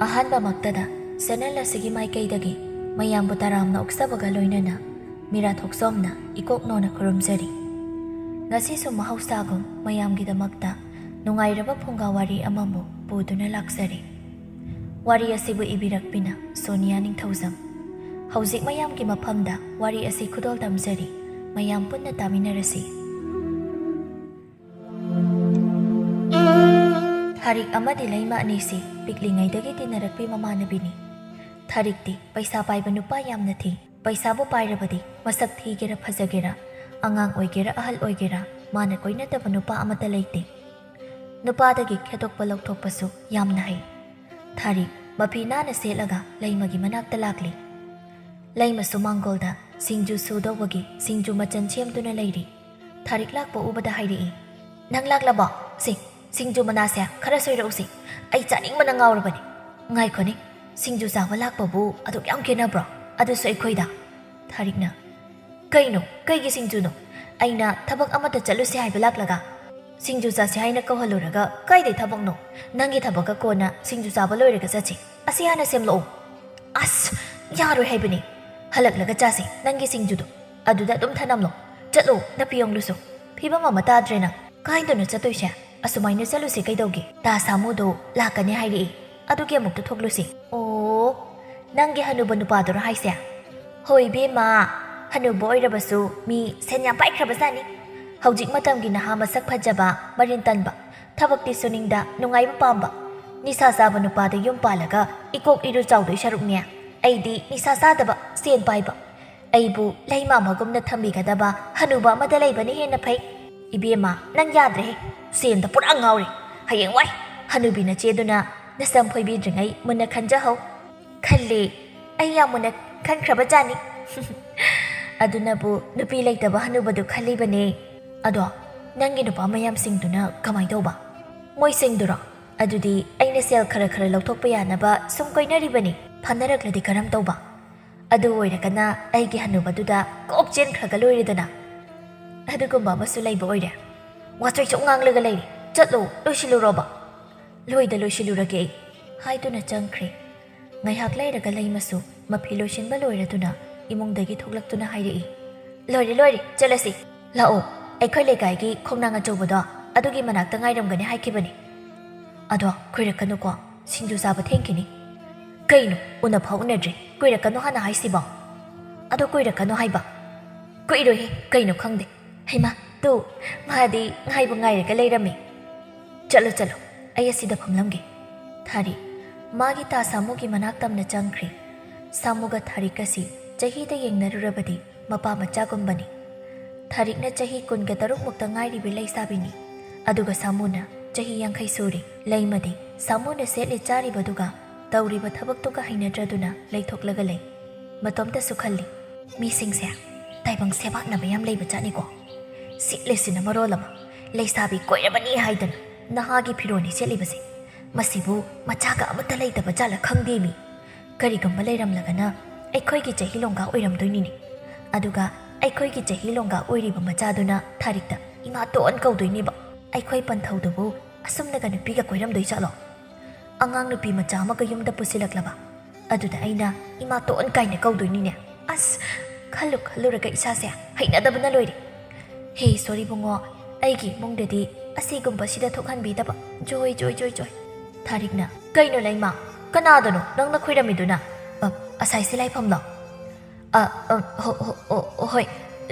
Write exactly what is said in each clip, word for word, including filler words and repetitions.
ꯑꯍꯥꯟꯕꯃꯛꯇꯗ channel ꯑꯁꯤꯒꯤ ꯃꯥꯏꯀꯩꯗꯒꯤ ꯃꯌꯥꯝꯕꯨ ꯇꯔꯥꯝꯅ ꯑꯣꯛꯆꯕꯒ ꯂꯣꯏꯅꯅ ꯃꯤꯔꯥ ꯊꯣꯛꯆꯣꯝꯅ ꯏꯀꯣꯛ ꯅꯣꯅ ꯈꯨꯔꯨꯝꯖꯔꯤ꯫ ꯉꯁꯤꯁꯨ ꯃꯍꯧꯁꯥꯒꯨꯝ ꯃꯌꯥꯝꯒꯤꯗꯃꯛꯇ ꯅꯨꯡꯉꯥꯏꯔꯕ ꯐꯨꯡꯒꯥ ꯋꯥꯔꯤ ꯑꯃꯃꯨꯛ ꯄꯨꯗꯨꯅ ꯂꯥꯛꯆꯔꯤ꯫ ꯋꯥꯔꯤ ꯑꯁꯤꯕꯨ ꯏꯕꯤꯔꯛꯄꯤꯅ ꯁꯣꯅꯤꯌꯥ ꯅꯤꯡꯊꯧꯖꯝ꯫ ꯍꯧꯖꯤꯛ ꯃꯌꯥꯝꯒꯤ ꯃꯐꯝꯗ ꯋꯥꯔꯤ ꯑꯁꯤ ꯈꯨꯗꯣꯜ ꯇꯝꯖꯔꯤ꯫ ꯃꯌꯥꯝ ꯄꯨꯟꯅ ꯇꯥꯃꯤꯟꯅꯔꯁꯤ꯫ ꯊꯥꯔꯤꯛ ꯑꯃꯗꯤ ꯂꯩꯃ ꯑꯅꯤꯁꯤ ꯄꯤꯛꯂꯤꯉꯩꯗꯒꯤ ꯇꯤꯟꯅꯔꯛꯄꯤ ꯃꯃꯥꯟꯅꯕꯤꯅꯤ꯫ ꯊꯥꯔꯤꯛꯇꯤ ꯄꯩꯁꯥ ꯄꯥꯏꯕ ꯅꯨꯄꯥ ꯌꯥꯝꯅ ꯊꯤ꯫ ꯄꯩꯁꯥꯕꯨ ꯄꯥꯏꯔꯕꯗꯤ ꯃꯁꯛ ꯊꯤꯒꯦꯔꯥ ꯐꯖꯒꯦꯔꯥ, ꯑꯉꯥꯡ ꯑꯣꯏꯒꯦꯔꯥ ꯑꯍꯜ ꯑꯣꯏꯒꯦꯔꯥ, ꯃꯥꯅ ꯀꯣꯏꯅꯗꯕ ꯅꯨꯄꯥ ꯑꯃꯠꯇ ꯂꯩꯇꯦ꯫ ꯅꯨꯄꯥꯗꯒꯤ ꯈꯦꯗꯣꯛꯄ ꯂꯧꯊꯣꯛꯄꯁꯨ ꯌꯥꯝꯅ ꯍꯩ꯫ ꯊꯥꯔꯤꯛ ꯃꯐꯤ ꯅꯥꯟꯅ ꯁꯦꯠꯂꯒ ꯂꯩꯃꯒꯤ ꯃꯅꯥꯛꯇ ꯂꯥꯛꯂꯤ꯫ ꯂꯩꯃꯁꯨ ꯃꯥꯡꯒꯣꯜꯗ ꯁꯤꯡꯖꯨ ꯁꯨꯗꯧꯕꯒꯤ ꯁꯤꯡꯖꯨ ꯃꯆꯟ ꯁꯦꯝꯗꯨꯅ ꯂꯩꯔꯤ꯫ ꯊꯥꯔꯤꯛ ꯂꯥꯛꯄ ꯎꯕꯗ ꯍꯥꯏꯔꯛꯏ, "ꯅꯪ ꯂꯥꯛꯂꯕꯣ? ꯁꯤ ꯁꯤꯡꯖꯨ ꯃꯅꯥꯁꯦ ꯈꯔ ꯁꯣꯏꯔꯛꯎꯁꯤ, ꯑꯩ ꯆꯥꯅꯤꯡꯕꯅ ꯉꯥꯎꯔꯕꯅꯤ꯫ ꯉꯥꯏꯈꯣꯅꯦ, ꯁꯤꯡꯖꯨ ꯆꯥꯕ ꯂꯥꯛꯄꯕꯨ ꯑꯗꯨꯛ ꯌꯥꯝ ꯈꯦꯟꯅꯕ꯭ꯔꯣ? ꯑꯗꯨꯁꯨ ꯑꯩꯈꯣꯏꯗ?" ꯊꯥꯔꯤꯛꯅ, "ꯀꯩꯅꯣ? ꯀꯩꯒꯤ ꯁꯤꯡꯖꯨꯅꯣ? ꯑꯩꯅ ꯊꯕꯛ ꯑꯃꯠꯇ ꯆꯠꯂꯨꯁꯦ ꯍꯥꯏꯕ ꯂꯥꯛꯂꯒ ꯁꯤꯡꯖꯨ ꯆꯥꯁꯦ ꯍꯥꯏꯅ ꯀꯧꯍꯜꯂꯨꯔꯒ ꯀꯥꯏꯗꯩ ꯊꯕꯛꯅꯣ? ꯅꯪꯒꯤ ꯊꯕꯛꯀ ꯀꯣꯟꯅ ꯁꯤꯡꯖꯨ ꯆꯥꯕ ꯂꯣꯏꯔꯒ ꯆꯠꯁꯤ꯫ ꯑꯁꯤ ꯍꯥꯟꯅ ꯁꯦꯝꯂꯛꯑꯣ꯫" "ꯑꯁ, ꯌꯥꯔꯣꯏ ꯍꯥꯏꯕꯅꯤ꯫ ꯍꯜꯂꯛꯂꯒ ꯆꯥꯁꯤ ꯅꯪꯒꯤ ꯁꯤꯡꯖꯨꯗꯣ꯫ ꯑꯗꯨꯗ ꯑꯗꯨꯝ ꯊꯅꯝꯂꯣ꯫ ꯆꯠꯂꯣ, ꯅꯥꯄꯤ ꯌꯣꯡꯂꯨꯁꯨ꯫ ꯐꯤꯕꯝ ꯑꯃ ꯇꯥꯗ꯭ꯔꯦ ꯅꯪ꯫ ꯀꯥꯏꯗꯅꯣ ꯆꯠꯇꯣꯏꯁꯦ? ꯑꯁꯨꯃꯥꯏꯅ ꯆꯠꯂꯨꯁꯦ ꯀꯩꯗꯧꯒꯦ? ꯗꯥ ꯁꯥꯃꯨꯗꯣ ꯂꯥꯛꯀꯅꯤ ꯍꯥꯏꯔꯛꯏ꯫ ꯑꯗꯨꯒꯤ ꯑꯃꯨꯛꯇ ꯊꯣꯛꯂꯨꯁꯤ꯫" "ꯑꯣ, ꯅꯪꯒꯤ ꯍꯅꯨꯕ ꯅꯨꯄꯥꯗꯨꯔꯣ ꯍꯥꯏꯁꯦ?" "ꯍꯣꯏ ꯏꯕꯦꯝꯃ, ꯍꯅꯨꯕ ꯑꯣꯏꯔꯕꯁꯨ ꯃꯤ ꯁꯦꯟ ꯌꯥꯝ ꯄꯥꯏꯈ꯭ꯔꯕꯖꯥꯠꯅꯤ꯫ ꯍꯧꯖꯤꯛ ꯃꯇꯝꯒꯤ ꯅꯍꯥ ꯃꯁꯛ ꯐꯖꯕ, ꯃꯔꯤꯟ ꯇꯟꯕ, ꯊꯕꯛꯇꯤ ꯁꯨꯅꯤꯡꯗ, ꯅꯨꯡꯉꯥꯏꯕ ꯄꯥꯝꯕ, ꯅꯤꯁꯥ ꯆꯥꯕ ꯅꯨꯄꯥꯗ ꯌꯨꯝ ꯄꯥꯜꯂꯒ ꯏꯀꯣꯛ ꯏꯔꯨ ꯆꯥꯎꯗꯣꯏ ꯁꯔꯨꯛꯅꯦ, ꯑꯩꯗꯤ ꯅꯤꯁꯥ ꯆꯥꯗꯕ, ꯁꯦꯟ ꯄꯥꯏꯕ, ꯑꯩꯕꯨ ꯂꯩꯃ ꯑꯃꯒꯨꯝꯅ ꯊꯝꯕꯤꯒꯗꯕ ꯍꯅꯨꯕ ꯑꯃꯗ ꯂꯩꯕꯅ ꯍꯦꯟꯅ ꯐꯩ꯫" "ꯏꯕꯦꯝꯃ, ꯅꯪ ꯌꯥꯗ꯭ꯔꯦꯍꯦ꯫ ꯁꯦꯟꯗ ꯄꯨꯔꯥ ꯉꯥꯎꯔꯦ꯫ ꯍꯌꯦꯡꯋꯥꯏ ꯍꯅꯨꯕꯤ ꯅꯆꯦꯗꯨꯅ ꯅꯁꯝ ꯐꯣꯏꯕꯤꯗ꯭ꯔꯤꯉꯩ ꯃꯨꯟꯅ ꯈꯟꯖꯍꯧ꯫" "ꯈꯜꯂꯦ, ꯑꯩ ꯌꯥꯝ ꯃꯨꯟꯅ ꯈꯟꯈ꯭ꯔꯕ ꯖꯥꯠꯅꯤ꯫" "ꯑꯗꯨꯅꯕꯨ ꯅꯨꯄꯤ ꯂꯩꯇꯕ ꯍꯅꯨꯕꯗꯨ ꯈꯜꯂꯤꯕꯅꯦ꯫ ꯑꯗꯣ ꯅꯪꯒꯤ ꯅꯨꯄꯥ ꯃꯌꯥꯝꯁꯤꯡꯗꯨꯅ ꯀꯃꯥꯏ ꯇꯧꯕ?" "ꯃꯣꯏꯁꯤꯡꯗꯨꯔꯣ? ꯑꯗꯨꯗꯤ ꯑꯩꯅ ꯁꯦꯜ ꯈꯔ ꯈꯔ ꯂꯧꯊꯣꯛꯄ ꯌꯥꯅꯕ ꯁꯨꯝ ꯀꯣꯏꯅꯔꯤꯕꯅꯤ꯫ ꯐꯥꯅꯔꯛꯂꯗꯤ ꯀꯔꯝ ꯇꯧꯕ? ꯑꯗꯨ ꯑꯣꯏꯔꯒꯅ ꯑꯩꯒꯤ ꯍꯅꯨꯕꯗꯨꯗ ꯀꯣꯛ ꯆꯦꯟꯈ꯭ꯔꯒ ꯂꯣꯏꯔꯦꯗꯅ꯫" "ꯑꯗꯨꯒꯨꯝꯕ ꯑꯃꯁꯨ ꯂꯩꯕ ꯑꯣꯏꯔꯦ꯫ ꯋꯥꯆꯣꯏ ꯁꯨꯝ ꯉꯥꯡꯂꯒ ꯂꯩꯔꯦ꯫ ꯆꯠꯂꯣ, ꯂꯣꯏꯁꯤꯜꯂꯨꯔꯣꯕ꯫" "ꯂꯣꯏꯗ ꯂꯣꯏꯁꯤꯜꯂꯨꯔꯒꯦ ꯑꯩ꯫ ꯍꯥꯏꯗꯨꯅ ꯆꯪꯈ꯭ꯔꯦ꯫ ꯉꯥꯏꯍꯥꯛ ꯂꯩꯔꯒ ꯂꯩꯃꯁꯨ ꯃꯐꯤ ꯂꯣꯏꯁꯤꯟꯕ ꯂꯣꯏꯔꯗꯨꯅ ꯏꯃꯨꯡꯗꯒꯤ ꯊꯣꯛꯂꯛꯇꯨꯅ ꯍꯥꯏꯔꯛꯏ, "ꯂꯣꯏꯔꯦ, ꯂꯣꯏꯔꯦ, ꯆꯠꯂꯁꯤ꯫ ꯂꯥꯛꯑꯣ, ꯑꯩꯈꯣꯏ ꯂꯩꯀꯥꯏꯒꯤ ꯈꯣꯡꯅꯥꯡ ꯑꯆꯧꯕꯗꯣ ꯑꯗꯨꯒꯤ ꯃꯅꯥꯛꯇ ꯉꯥꯏꯔꯝꯒꯅꯤ ꯍꯥꯏꯈꯤꯕꯅꯤ꯫ ꯑꯗꯣ ꯀꯨꯏꯔꯛꯀꯅꯨꯀꯣ, ꯁꯤꯡꯖꯨ ꯆꯥꯕ ꯊꯦꯡꯈꯤꯅꯤ꯫" "ꯀꯩꯅꯣ, ꯎꯅꯐꯥꯎ ꯎꯅꯗ꯭ꯔꯤ, ꯀꯨꯏꯔꯛꯀꯅꯨ ꯍꯥꯟꯅ ꯍꯥꯏꯁꯤꯕꯣ?" "ꯑꯗꯣ ꯀꯨꯏꯔꯛꯀꯅꯨ ꯍꯥꯏꯕ?" "ꯀꯨꯏꯔꯣꯏꯍꯦ, ꯀꯩꯅꯣ ꯈꯪꯗꯦ꯫" "ꯍꯩꯃꯥ, ꯇꯨ, ꯃꯥꯗꯤ ꯉꯥꯏꯕꯨ ꯉꯥꯏꯔꯒ ꯂꯩꯔꯝꯃꯤ꯫" "ꯆꯠꯂꯣ, ꯆꯠꯂꯣ, ꯑꯩ ꯑꯁꯤꯗ ꯐꯝꯂꯝꯒꯦ꯫" ꯊꯥꯔꯤꯛ ꯃꯥꯒꯤ ꯇꯥ ꯁꯥꯃꯨꯒꯤ ꯃꯅꯥꯛ ꯇꯝꯅ ꯆꯪꯈ꯭ꯔꯦ꯫ ꯁꯥꯃꯨꯒ ꯊꯥꯔꯤꯛꯀꯁꯤ ꯆꯍꯤꯗ ꯌꯦꯡꯅꯔꯨꯔꯕꯗꯤ ꯃꯄꯥ ꯃꯆꯥꯒꯨꯝꯕꯅꯤ꯫ ꯊꯥꯔꯤꯛꯅ ꯆꯍꯤ ꯀꯨꯟꯒ ꯇꯔꯨꯛ ꯃꯨꯛꯇ ꯉꯥꯏꯔꯤꯕꯤ ꯂꯩꯁꯥꯕꯤꯅꯤ꯫ ꯑꯗꯨꯒ ꯁꯥꯃꯨꯅ ꯆꯍꯤ ꯌꯥꯡꯈꯩ ꯁꯨꯔꯦ꯫ ꯂꯩꯃꯗꯤ ꯁꯥꯃꯨꯅ ꯁꯦꯠꯂꯤ ꯆꯥꯔꯤꯕꯗꯨꯒ ꯇꯧꯔꯤꯕ ꯊꯕꯛꯇꯨꯒ ꯍꯩꯅꯗ꯭ꯔꯗꯨꯅ ꯂꯩꯊꯣꯛꯂꯒ ꯂꯩ꯫ ꯃꯇꯣꯝꯇꯁꯨ ꯈꯜꯂꯤ, "ꯃꯤꯁꯤꯡꯁꯦ ꯇꯥꯏꯕꯪ ꯁꯦꯕꯥꯠꯅꯕ ꯌꯥꯝ ꯂꯩꯕ ꯖꯥꯠꯅꯤꯀꯣ꯫ ꯁꯦꯠꯂꯤꯁꯤꯅ ꯃꯔꯣꯜ ꯑꯃ, ꯂꯩꯁꯥꯕꯤ ꯀꯣꯏꯔꯕꯅꯤ ꯍꯥꯏꯗꯅ ꯅꯍꯥꯒꯤ ꯐꯤꯔꯣꯜꯅꯤ ꯁꯦꯠꯂꯤꯕꯁꯦ꯫ ꯃꯁꯤꯕꯨ ꯃꯆꯥꯒ ꯑꯃꯠꯇ ꯂꯩꯇꯕ ꯖꯥꯠꯂ ꯈꯪꯗꯦ ꯃꯤ꯫ ꯀꯔꯤꯒꯨꯝꯕ ꯂꯩꯔꯝꯂꯒꯅ ꯑꯩꯈꯣꯏꯒꯤ ꯆꯍꯤ ꯂꯣꯡꯒꯥ ꯑꯣꯏꯔꯝꯗꯣꯏꯅꯤꯅꯦ꯫ ꯑꯗꯨꯒ ꯑꯩꯈꯣꯏꯒꯤ ꯆꯍꯤ ꯂꯣꯡꯒꯥ ꯑꯣꯏꯔꯤꯕ ꯃꯆꯥꯗꯨꯅ ꯊꯥꯔꯤꯛꯇ ꯏꯃꯥꯇꯣꯟ ꯀꯧꯗꯣꯏꯅꯦꯕ꯫ ꯑꯩꯈꯣꯏ ꯄꯟꯊꯧꯗꯨꯕꯨ ꯑꯁꯨꯝꯅꯒ ꯅꯨꯄꯤꯒ ꯀꯣꯏꯔꯝꯗꯣꯏ ꯖꯥꯠꯂꯣ? ꯑꯉꯥꯡ ꯅꯨꯄꯤ ꯃꯆꯥ ꯑꯃꯒ ꯌꯨꯝꯗ ꯄꯨꯁꯤꯜꯂꯛꯂꯕ ꯑꯗꯨꯗ ꯑꯩꯅ ꯏꯃꯥꯇꯣꯟ ꯀꯥꯏꯅ ꯀꯧꯗꯣꯏꯅꯤꯅꯦ꯫ ꯑꯁ, ꯈꯜꯂꯨ ꯈꯜꯂꯨꯔꯒ ꯏꯁꯥꯁꯦ ꯍꯩꯅꯗꯕꯅ ꯂꯣꯏꯔꯦ꯫ ꯍꯦ ꯏꯁꯣꯔ ꯏꯕꯨꯡꯉꯣ, ꯑꯩꯒꯤ ꯏꯃꯨꯡꯗꯗꯤ ꯑꯁꯤꯒꯨꯝꯕꯁꯤꯗ ꯊꯣꯛꯍꯟꯕꯤꯗꯕ꯫ ꯖꯣꯏ, ꯖꯣꯏ, ꯖꯣꯏ, ꯖꯣꯏ꯫" ꯊꯥꯔꯤꯛꯅ, "ꯀꯩꯅꯣ ꯂꯩꯃ, ꯀꯅꯥꯗꯅꯣ ꯅꯪꯅ ꯈꯣꯏꯔꯝꯃꯤꯗꯨꯅ? ꯑ, ꯑꯁꯥꯏꯁꯦ ꯂꯥꯏꯐꯝꯂꯣ?" "ꯑ, ꯑ, ꯍꯣ, ꯍꯣ, ꯑꯣ, ꯑꯣ, ꯍꯣꯏ,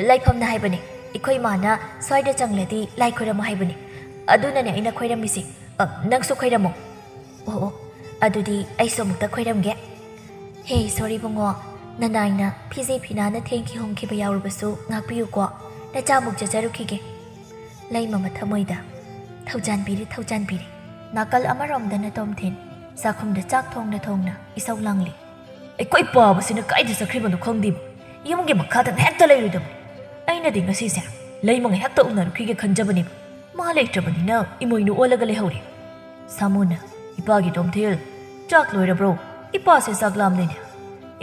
ꯂꯥꯏꯐꯝꯅ ꯍꯥꯏꯕꯅꯦ꯫ ꯑꯩꯈꯣꯏ ꯏꯃꯥꯅ ꯁ꯭ꯋꯥꯏꯗ ꯆꯪꯂꯗꯤ ꯂꯥꯏ ꯈꯣꯏꯔꯝꯃꯣ ꯍꯥꯏꯕꯅꯦ꯫ ꯑꯗꯨꯅꯅꯦ ꯑꯩꯅ ꯈꯣꯏꯔꯝꯃꯤꯁꯦ꯫ ꯑ, ꯅꯪꯁꯨ ꯈꯣꯏꯔꯝꯃꯣ꯫" "ꯑꯣ, ꯑꯣ, ꯑꯗꯨꯗꯤ ꯑꯩꯁꯨ ꯑꯃꯨꯛꯇ ꯈꯣꯏꯔꯝꯒꯦ꯫" "ꯍꯦ ꯏꯁꯣꯔ ꯏꯕꯨꯡꯉꯣ, ꯅꯅꯥꯏꯅ ꯐꯤꯖꯦ ꯐꯤꯅꯥꯅ ꯊꯦꯡꯈꯤ ꯍꯣꯡꯈꯤꯕ ꯌꯥꯎꯔꯕꯁꯨ ꯉꯥꯛꯄꯤꯌꯨꯀꯣ꯫ ꯅꯆꯥꯃꯨꯛ ꯆꯠꯆꯔꯨꯈꯤꯒꯦ꯫" ꯂꯩꯃ ꯃꯊꯃꯣꯏꯗ, "ꯊꯧꯖꯥꯟꯕꯤꯔꯦ, ꯊꯧꯖꯥꯟꯕꯤꯔꯦ꯫" ꯅꯥꯀꯜ ꯑꯃꯔꯣꯝꯗꯅ ꯇꯣꯝꯊꯤꯟ ꯆꯥꯛꯈꯨꯝꯗ ꯆꯥꯛ ꯊꯣꯡꯅ ꯊꯣꯡꯅ ꯏꯁꯧ ꯂꯥꯡꯂꯤ꯫ "ꯑꯩꯈꯣꯏ ꯄꯥꯕꯁꯤꯅ ꯀꯥꯏꯗ ꯆꯠꯈ꯭ꯔꯤꯕꯅꯣ ꯈꯪꯗꯦꯕ꯫ ꯌꯨꯝꯒꯤ ꯃꯈꯥꯗ ꯍꯦꯛꯇ ꯂꯩꯔꯣꯏꯗꯕꯅꯤ꯫ ꯑꯩꯅꯗꯤ ꯉꯁꯤꯁꯦ ꯂꯩꯃ ꯉꯥꯏꯍꯥꯛꯇ ꯎꯅꯔꯨꯈꯤꯒꯦ ꯈꯟꯖꯕꯅꯦꯕ꯫ ꯃꯥ ꯂꯩꯇ꯭ꯔꯕꯅꯤꯅ ꯏꯃꯣꯏꯅꯨ ꯑꯣꯜꯂꯒ ꯂꯩꯍꯧꯔꯦ꯫" ꯁꯥꯃꯨꯅ, "ꯏꯄꯥꯒꯤ ꯇꯣꯝꯊꯤꯜ, ꯆꯥꯛ ꯂꯣꯏꯔꯕ꯭ꯔꯣ? ꯏꯄꯥꯁꯦ ꯆꯥꯛ ꯂꯥꯝꯂꯦꯅꯦ꯫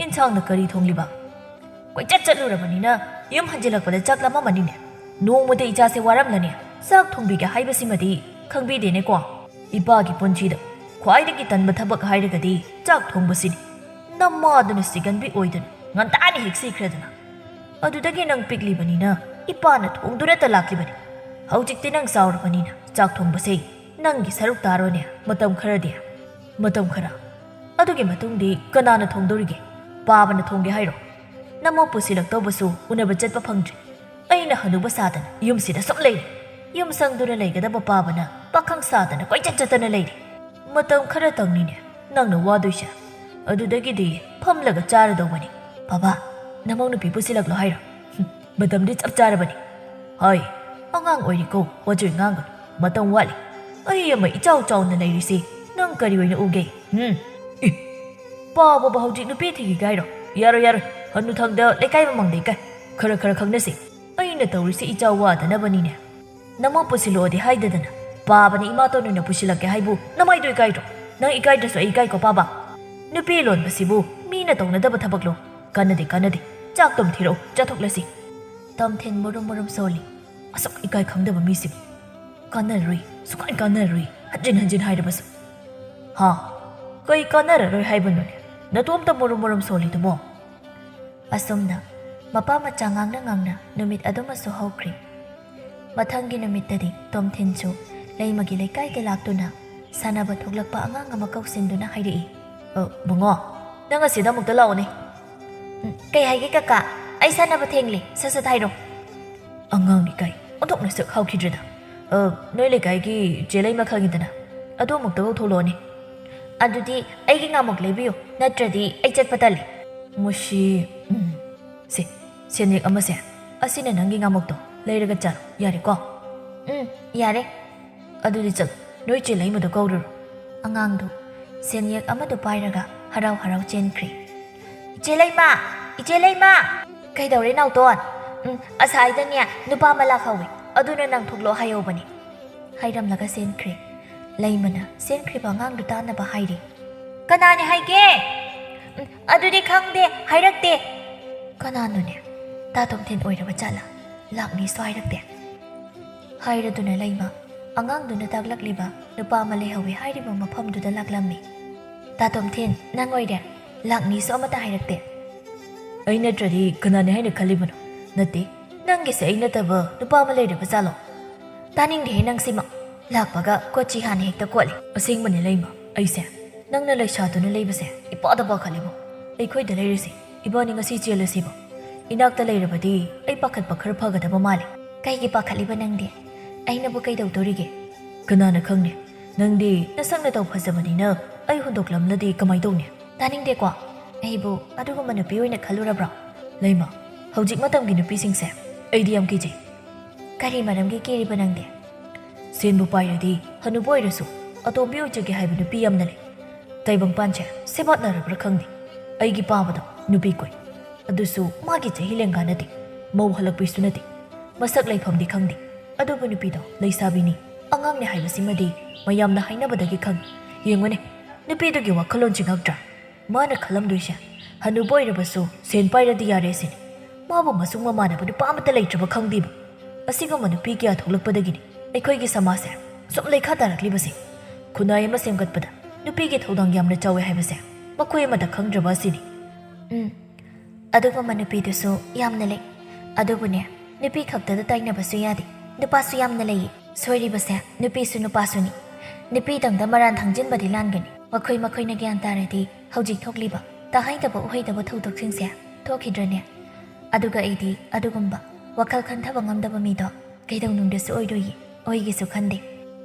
ꯏꯟꯁꯥꯡꯅ ꯀꯔꯤ ꯊꯣꯡꯂꯤꯕ?" "ꯀꯣꯏꯆꯠ ꯆꯠꯂꯨꯔꯕꯅꯤꯅ ꯌꯨꯝ ꯍꯟꯖꯤꯜꯂꯛꯄꯗ ꯆꯥꯛ ꯂꯥꯝꯃꯝꯃꯅꯤꯅꯦ꯫ ꯅꯣꯡꯃꯗ ꯏꯆꯥꯁꯦ ꯋꯥꯔꯝꯂꯅꯤ꯫ ꯆꯥꯛ ꯊꯣꯡꯕꯤꯒꯦ ꯍꯥꯏꯕꯁꯤꯃꯗꯤ ꯈꯪꯕꯤꯗꯦꯅꯦꯀꯣ꯫ ꯏꯄꯥꯒꯤ ꯄꯨꯟꯁꯤꯗ ꯈ꯭ꯋꯥꯏꯗꯒꯤ ꯇꯟꯕ ꯊꯕꯛ ꯍꯥꯏꯔꯒꯗꯤ ꯆꯥꯛ ꯊꯣꯡꯕꯁꯤꯅꯤ꯫ ꯅꯃꯥꯗꯨꯅ ꯁꯤꯒꯟꯕꯤ ꯑꯣꯏꯗꯅ ꯉꯟꯇꯥꯅ ꯍꯦꯛ ꯁꯤꯈ꯭ꯔꯦꯗꯅ꯫ ꯑꯗꯨꯗꯒꯤ ꯅꯪ ꯄꯤꯛꯂꯤꯕꯅꯤꯅ ꯏꯄꯥꯅ ꯊꯣꯡꯗꯨꯅꯇ ꯂꯥꯛꯂꯤꯕꯅꯤ꯫ ꯍꯧꯖꯤꯛꯇꯤ ꯅꯪ ꯆꯥꯎꯔꯕꯅꯤꯅ ꯆꯥꯛ ꯊꯣꯡꯕꯁꯦ ꯅꯪꯒꯤ ꯁꯔꯨꯛ ꯇꯥꯔꯣꯅꯦ ꯃꯇꯝ ꯈꯔꯗꯤ꯫ ꯃꯇꯝ ꯈꯔ? ꯑꯗꯨꯒꯤ ꯃꯇꯨꯡꯗꯤ ꯀꯅꯥꯅ ꯊꯣꯡꯗꯧꯔꯤꯒꯦ? ꯄꯥꯕꯅ ꯊꯣꯡꯒꯦ ꯍꯥꯏꯔꯣ? ꯅꯃꯧ ꯄꯨꯁꯤꯜꯂꯛꯇꯧꯕꯁꯨ ꯎꯅꯕ ꯆꯠꯄ ꯐꯪꯗ꯭ꯔꯤ꯫ ꯑꯩꯅ ꯍꯅꯨꯕ ꯁꯥꯗꯅ ꯌꯨꯝꯁꯤꯗ ꯁꯨꯝ ꯂꯩꯔꯤ꯫ ꯌꯨꯝ ꯁꯪꯗꯨꯅ ꯂꯩꯒꯗꯕ ꯄꯥꯕꯅ ꯄꯥꯈꯪ ꯁꯥꯗꯅ ꯀꯣꯏꯆꯠ ꯆꯠꯇꯅ ꯂꯩꯔꯤ꯫ ꯃꯇꯝ ꯈꯔꯇꯪꯅꯤꯅꯦ ꯅꯪꯅ ꯋꯥꯗꯣꯏꯁꯦ꯫ ꯑꯗꯨꯗꯒꯤꯗꯤ ꯐꯝꯂꯒ ꯆꯥꯔꯗꯧꯕꯅꯤ꯫ ꯕꯕꯥ, ꯅꯃꯧ ꯅꯨꯄꯤ ꯄꯨꯁꯤꯜꯂꯛꯂꯣ ꯍꯥꯏꯔꯣ? ꯍꯨꯝ, ꯃꯇꯝꯗꯤ ꯆꯞ ꯆꯥꯔꯕꯅꯤ꯫ ꯍꯥꯏ, ꯑꯉꯥꯡ ꯑꯣꯏꯔꯤꯀꯣ, ꯋꯥꯆꯣꯏ ꯉꯥꯡꯒꯅꯨ꯫ ꯃꯇꯝ ꯋꯥꯠꯂꯤ꯫ ꯑꯩ ꯑꯃ ꯏꯆꯥꯎ ꯆꯥꯎꯅ ꯂꯩꯔꯤꯁꯤ ꯅꯪ ꯀꯔꯤ ꯑꯣꯏꯅ ꯎꯒꯦ? ꯍꯨꯝ? ꯏ! ꯄꯥꯕꯕꯨ ꯍꯧꯖꯤꯛ ꯅꯨꯄꯤ ꯊꯤꯈꯤꯒꯦ ꯍꯥꯏꯔꯣ? ꯌꯥꯔꯣꯏ, ꯌꯥꯔꯣꯏ꯫ ꯍꯅꯨꯊꯪꯗ ꯂꯩꯀꯥꯏ ꯃꯃꯥꯡꯗ ꯏꯀꯥꯏ꯫ ꯈꯔ ꯈꯔ ꯈꯪꯅꯁꯤ꯫ ꯑꯩꯅ ꯇꯧꯔꯤꯁꯤ ꯏꯆꯥ ꯋꯥꯗꯅꯕꯅꯤꯅꯦ꯫ ꯅꯃꯧ ꯄꯨꯁꯤꯜꯂꯛꯑꯣꯗꯤ ꯍꯥꯏꯗꯗꯅ ꯄꯥꯕꯅ ꯏꯃꯥꯇꯣꯟ ꯑꯣꯏꯅ ꯄꯨꯁꯤꯜꯂꯛꯀꯦ ꯍꯥꯏꯕꯨ ꯅꯃꯥꯏꯗꯣ ꯏꯀꯥꯏꯗ꯭ꯔꯣ? ꯅꯪ ꯏꯀꯥꯏꯗ꯭ꯔꯁꯨ ꯑꯩ ꯏꯀꯥꯏꯀꯣ ꯄꯥꯕ꯫ ꯅꯨꯄꯤ ꯂꯣꯟꯕꯁꯤꯕꯨ ꯃꯤꯅ ꯇꯧꯅꯗꯕ ꯊꯕꯛꯂꯣ? ꯀꯥꯟꯅꯗꯦ, ꯀꯥꯟꯅꯗꯦ꯫ ꯆꯥꯛ ꯇꯨꯝ ꯊꯤꯔꯛꯎ, ꯆꯥꯊꯣꯛꯂꯁꯤ꯫ ꯇꯣꯝꯊꯤꯟ ꯃꯨꯔꯨꯝ ꯃꯨꯔꯨꯝ ꯁꯣꯜꯂꯤ꯫ ꯑꯁꯨꯛ ꯏꯀꯥꯏ ꯈꯪꯗꯕ ꯃꯤꯁꯤꯕꯨ꯫ ꯀꯥꯟꯅꯔꯣꯏ, ꯁꯨꯛꯀꯥꯟ ꯀꯥꯟꯅꯔꯣꯏ, ꯍꯟꯖꯤꯟ ꯍꯟꯖꯤꯟ ꯍꯥꯏꯔꯕꯁꯨ꯫ ꯍꯥ? ꯀꯩ ꯀꯥꯟꯅꯔꯔꯣꯏ ꯍꯥꯏꯕꯅꯣꯅꯦ? ꯅꯇꯣꯝꯇ ꯃꯨꯔꯨꯝ ꯃꯨꯔꯨꯝ ꯁꯣꯜꯂꯤꯗꯨꯕꯣ? ꯑꯁꯨꯝꯅ ꯃꯄꯥ ꯃꯆꯥ ꯉꯥꯡꯅ ꯉꯥꯡꯅ ꯅꯨꯃꯤꯠ ꯑꯗꯨꯃꯁꯨ ꯍꯧꯈ꯭ꯔꯦ꯫ ꯃꯊꯪꯒꯤ ꯅꯨꯃꯤꯠꯇꯗꯤ ꯇꯣꯝꯊꯤꯟꯁꯨ ꯂꯩꯃꯒꯤ ꯂꯩꯀꯥꯏꯗ ꯂꯥꯛꯇꯨꯅ ꯁꯥꯟꯅꯕ ꯊꯣꯛꯂꯛꯄ ꯑꯉꯥꯡ ꯑꯃ ꯀꯧꯁꯤꯟꯗꯨꯅ ꯍꯥꯏꯔꯛꯏ꯫ "ꯑ, ꯕꯨꯡꯉꯣ, ꯅꯪ ꯑꯁꯤꯗ ꯑꯃꯨꯛꯇ ꯂꯥꯛꯑꯣꯅꯦ꯫" "ꯎꯝ, ꯀꯩ ꯍꯥꯏꯒꯦ ꯀꯀꯥ? ꯑꯩ ꯁꯥꯟꯅꯕ ꯊꯦꯡꯂꯦ, ꯁꯠ ꯁꯠ ꯍꯥꯏꯔꯣ꯫" "ꯑꯉꯥꯡ ꯏꯀꯥꯏ, ꯑꯣꯟꯊꯣꯛꯅ ꯁꯛ ꯍꯥꯎꯈꯤꯗ꯭ꯔꯦꯗ꯫ ꯑ, ꯅꯣꯏ ꯂꯩꯀꯥꯏꯒꯤ ꯆꯦ ꯂꯩꯃ ꯈꯪꯉꯤꯗꯅ, ꯑꯗꯨ ꯑꯃꯨꯛꯇ ꯀꯧꯊꯣꯛꯂꯛꯑꯣꯅꯦ꯫" "ꯑꯗꯨꯗꯤ ꯑꯩꯒꯤ ꯉꯥꯃꯨꯛ ꯂꯩꯕꯤꯌꯨ, ꯅꯠꯇ꯭ꯔꯗꯤ ꯑꯩ ꯆꯠꯄ ꯇꯜꯂꯦ꯫" "ꯃꯨꯁꯤ, ꯎꯝ, ꯁꯦ, ꯁꯦꯟꯌꯦꯛ ꯑꯃꯁꯦ, ꯑꯁꯤꯅ ꯅꯪꯒꯤ ꯉꯥꯃꯨꯛꯇꯣ, ꯂꯩꯔꯒ ꯆꯥꯔꯣ, ꯌꯥꯔꯦꯀꯣ?" "ꯎꯝ, ꯌꯥꯔꯦ꯫" "ꯑꯗꯨꯗꯤ ꯆꯠꯂꯣ, ꯅꯣꯏ ꯆꯦ ꯂꯩꯃꯗꯣ ꯀꯧꯔꯨꯔꯣ꯫" ꯑꯉꯥꯡꯗꯨ ꯁꯦꯟꯌꯦꯛ ꯑꯃꯗꯨ ꯄꯥꯏꯔꯒ ꯍꯔꯥꯎ ꯍꯔꯥꯎ ꯆꯦꯟꯈ꯭ꯔꯦ꯫ "ꯏꯆꯦ ꯂꯩꯃ! ꯏꯆꯦ ꯂꯩꯃ!" "ꯀꯩꯗꯧꯔꯦ ꯅꯥꯎꯇꯣꯟ?" "ꯎꯝ, ꯑꯁꯥꯏꯗꯅꯦ ꯅꯨꯄꯥ ꯑꯃ ꯂꯥꯛꯍꯧꯋꯦ, ꯑꯗꯨꯅ ꯅꯪ ꯊꯣꯛꯂꯛꯑꯣ ꯍꯥꯏꯍꯧꯕꯅꯦ꯫" ꯍꯥꯏꯔꯝꯂꯒ ꯆꯦꯟꯈ꯭ꯔꯦ꯫ ꯂꯩꯃꯅ ꯆꯦꯟꯈ꯭ꯔꯤꯕ ꯑꯉꯥꯡꯗꯨ ꯇꯥꯅꯕ ꯍꯥꯏꯔꯤ꯫ "ꯀꯅꯥꯅꯦ ꯍꯥꯏꯒꯦ?" "ꯎꯝ, ꯑꯗꯨꯗꯤ ꯈꯪꯗꯦ, ꯍꯥꯏꯔꯛꯇꯦ꯫" "ꯀꯅꯥꯅꯣꯅꯦ? ꯇꯥ ꯇꯣꯝꯊꯤꯟ ꯑꯣꯏꯔꯕ ꯖꯥꯠꯂꯥ? ꯂꯥꯛꯅꯤꯁꯨ ꯍꯥꯏꯔꯛꯇꯦ꯫" ꯍꯥꯏꯔꯗꯨꯅ ꯂꯩꯃ ꯑꯉꯥꯡꯗꯨꯅ ꯇꯥꯛꯂꯛꯂꯤꯕ ꯅꯨꯄꯥ ꯑꯃ ꯂꯩꯍꯧꯋꯤ ꯍꯥꯏꯔꯤꯕ ꯃꯐꯝꯗꯨꯗ ꯂꯥꯛꯂꯝꯃꯤ꯫ "ꯇꯥ ꯇꯣꯝꯊꯤꯟ, ꯅꯪ ꯑꯣꯏꯔꯦ? ꯂꯥꯛꯅꯤꯁꯨ ꯑꯃꯠꯇ ꯍꯥꯏꯔꯛꯇꯦ꯫ ꯑꯩ ꯅꯠꯇ꯭ꯔꯗꯤ ꯀꯅꯥꯅꯤ ꯍꯥꯏꯅ ꯈꯜꯂꯤꯕꯅꯣ? ꯅꯠꯇꯦ, ꯅꯪꯒꯤꯁꯦ ꯑꯩ ꯅꯠꯇꯕ ꯅꯨꯄꯥ ꯑꯃ ꯂꯩꯔꯕ ꯖꯥꯠꯂꯣ? ꯇꯥꯅꯤꯡꯗꯦꯍꯦ ꯅꯪꯁꯤꯃ꯫ ꯂꯥꯛꯄꯒ ꯀꯣꯆꯤ ꯍꯥꯟꯅ ꯍꯦꯛꯇ ꯀꯣꯠꯂꯤ꯫ ꯑꯁꯦꯡꯕꯅꯦ ꯂꯩꯃ, ꯑꯩꯁꯦ ꯅꯪꯅ ꯂꯩꯁꯥꯗꯨꯅ ꯂꯩꯕꯁꯦ ꯏꯄꯥꯗ ꯄꯥꯈꯠꯂꯤꯕꯣ? ꯑꯩꯈꯣꯏꯗ ꯂꯩꯔꯤꯁꯦ ꯏꯕꯥꯅꯤ ꯉꯁꯤ ꯆꯦꯜꯂꯁꯤꯕꯣ? ꯏꯅꯥꯛꯇ ꯂꯩꯔꯕꯗꯤ ꯑꯩ ꯄꯥꯈꯠꯄ ꯈꯔ ꯐꯒꯗꯕ ꯃꯥꯜꯂꯤ꯫" "ꯀꯩꯒꯤ ꯄꯥꯈꯠꯂꯤꯕ ꯅꯪꯗꯤ? ꯑꯩꯅꯕꯨ ꯀꯩꯗꯧꯗꯣꯔꯤꯒꯦ?" "ꯀꯅꯥꯅ ꯈꯪꯅꯤ? ꯅꯪꯗꯤ ꯅꯁꯛ ꯅꯇꯧ ꯐꯖꯕꯅꯤꯅ ꯑꯩ ꯍꯨꯟꯗꯣꯛꯂꯝꯂꯗꯤ ꯀꯃꯥꯏ ꯇꯧꯅꯤ?" "ꯇꯥꯅꯤꯡꯗꯦꯀꯣ꯫ ꯑꯩꯕꯨ ꯑꯗꯨꯒꯨꯝꯕ ꯅꯨꯄꯤ ꯑꯣꯏꯅ ꯈꯜꯂꯨꯔꯕ꯭ꯔꯣ?" "ꯂꯩꯃ, ꯍꯧꯖꯤꯛ ꯃꯇꯝꯒꯤ ꯅꯨꯄꯤꯁꯤꯡꯁꯦ ꯑꯩꯗꯤ ꯌꯥꯝ ꯀꯤꯖꯩ꯫" "ꯀꯔꯤ ꯃꯔꯝꯒꯤ ꯀꯤꯔꯤꯕ ꯅꯪꯗꯤ?" "ꯁꯦꯟꯕꯨ ꯄꯥꯏꯔꯗꯤ ꯍꯅꯨꯕ ꯑꯣꯏꯔꯁꯨ ꯑꯇꯣꯝꯕꯤ ꯑꯣꯏꯖꯒꯦ ꯍꯥꯏꯕ ꯅꯨꯄꯤ ꯌꯥꯝꯅ ꯂꯩ꯫ ꯇꯥꯏꯕꯪꯄꯥꯟꯁꯦ ꯁꯦꯕꯥꯠꯅꯔꯕ꯭ꯔꯥ ꯈꯪꯗꯦ꯫ ꯑꯩꯒꯤ ꯄꯥꯕꯗꯣ ꯅꯨꯄꯤ ꯀꯣꯏ꯫ ꯑꯗꯨꯁꯨ ꯃꯥꯒꯤ ꯆꯍꯤ ꯂꯦꯡꯒꯥ ꯅꯠꯇꯦ, ꯃꯧ ꯍꯜꯂꯛꯄꯤꯁꯨ ꯅꯠꯇꯦ꯫ ꯃꯁꯛ ꯂꯩꯐꯝꯗꯤ ꯈꯪꯗꯦ꯫ ꯑꯗꯨꯕꯨ ꯅꯨꯄꯤꯗꯣ ꯂꯩꯁꯥꯕꯤꯅꯤ, ꯑꯉꯥꯡꯅꯤ ꯍꯥꯏꯕꯁꯤꯃꯗꯤ ꯃꯌꯥꯝꯅ ꯍꯥꯏꯅꯕꯗꯒꯤ ꯈꯪꯉꯤ꯫ ꯌꯦꯡꯉꯨꯅꯦ, ꯅꯨꯄꯤꯗꯨꯒꯤ ꯋꯥꯈꯜꯂꯣꯟꯁꯤ ꯉꯛꯇ꯭ꯔꯥ? ꯃꯥꯅ ꯈꯜꯂꯝꯗꯣꯏꯁꯦ ꯍꯅꯨꯕ ꯑꯣꯏꯔꯕꯁꯨ ꯁꯦꯟ ꯄꯥꯏꯔꯗꯤ ꯌꯥꯔꯦ ꯁꯤꯅꯤ꯫ ꯃꯥꯕꯨ ꯃꯁꯨꯡ ꯃꯃꯥꯟꯅꯕ ꯅꯨꯄꯥ ꯑꯃꯠꯇ ꯂꯩꯇ꯭ꯔꯕ ꯈꯪꯗꯦꯕ꯫ ꯑꯁꯤꯒꯨꯝꯕ ꯅꯨꯄꯤ ꯀꯌꯥ ꯊꯣꯛꯂꯛꯄꯗꯒꯤꯅꯤ ꯑꯩꯈꯣꯏꯒꯤ ꯁꯃꯥꯖꯁꯦ ꯁꯨꯝ ꯂꯩꯈꯥ ꯇꯥꯔꯛꯂꯤꯕꯁꯦ꯫ ꯈꯨꯟꯅꯥꯏ ꯑꯃ ꯁꯦꯝꯒꯠꯄꯗ ꯅꯨꯄꯤꯒꯤ ꯊꯧꯗꯥꯡ ꯌꯥꯝꯅ ꯆꯥꯎꯋꯦ ꯍꯥꯏꯕꯁꯦ ꯃꯈꯣꯏ ꯑꯃꯠꯇ ꯈꯪꯗ꯭ꯔꯕ ꯑꯁꯤꯅꯤ꯫" "ꯎꯝ, ꯑꯗꯨꯒꯨꯝꯕ ꯅꯨꯄꯤꯗꯨꯁꯨ ꯌꯥꯝꯅ ꯂꯩ꯫ ꯑꯗꯨꯕꯨꯅꯦ, ꯅꯨꯄꯤ ꯈꯛꯇꯗ ꯇꯥꯏꯅꯕꯁꯨ ꯌꯥꯗꯦ, ꯅꯨꯄꯥꯁꯨ ꯌꯥꯝꯅ ꯂꯩꯌꯦ꯫ ꯁꯣꯏꯔꯤꯕꯁꯦ ꯅꯨꯄꯤꯁꯨ ꯅꯨꯄꯥꯁꯨꯅꯤ꯫ ꯅꯨꯄꯤꯗꯪꯗ ꯃꯔꯥꯟ ꯊꯪꯖꯤꯟꯕꯗꯤ ꯂꯥꯟꯒꯅꯤ꯫ ꯃꯈꯣꯏ ꯃꯈꯣꯏꯅ ꯒ꯭ꯌꯥꯟ ꯇꯥꯔꯗꯤ ꯍꯧꯖꯤꯛ ꯊꯣꯛꯂꯤꯕ ꯇꯥꯍꯩꯗꯕ ꯎꯍꯩꯗꯕ ꯊꯧꯗꯣꯛꯁꯤꯡꯁꯦ ꯊꯣꯛꯈꯤꯗ꯭ꯔꯅꯦ? ꯑꯗꯨꯒ ꯑꯩꯗꯤ ꯑꯗꯨꯒꯨꯝꯕ ꯋꯥꯈꯜ ꯈꯟꯊꯕ ꯉꯝꯗꯕ ꯃꯤꯗꯣ ꯀꯩꯗꯧꯅꯨꯡꯗꯁꯨ ꯑꯣꯏꯔꯣꯏꯌꯦ, ꯑꯣꯏꯒꯦꯁꯨ ꯈꯟꯗꯦ꯫"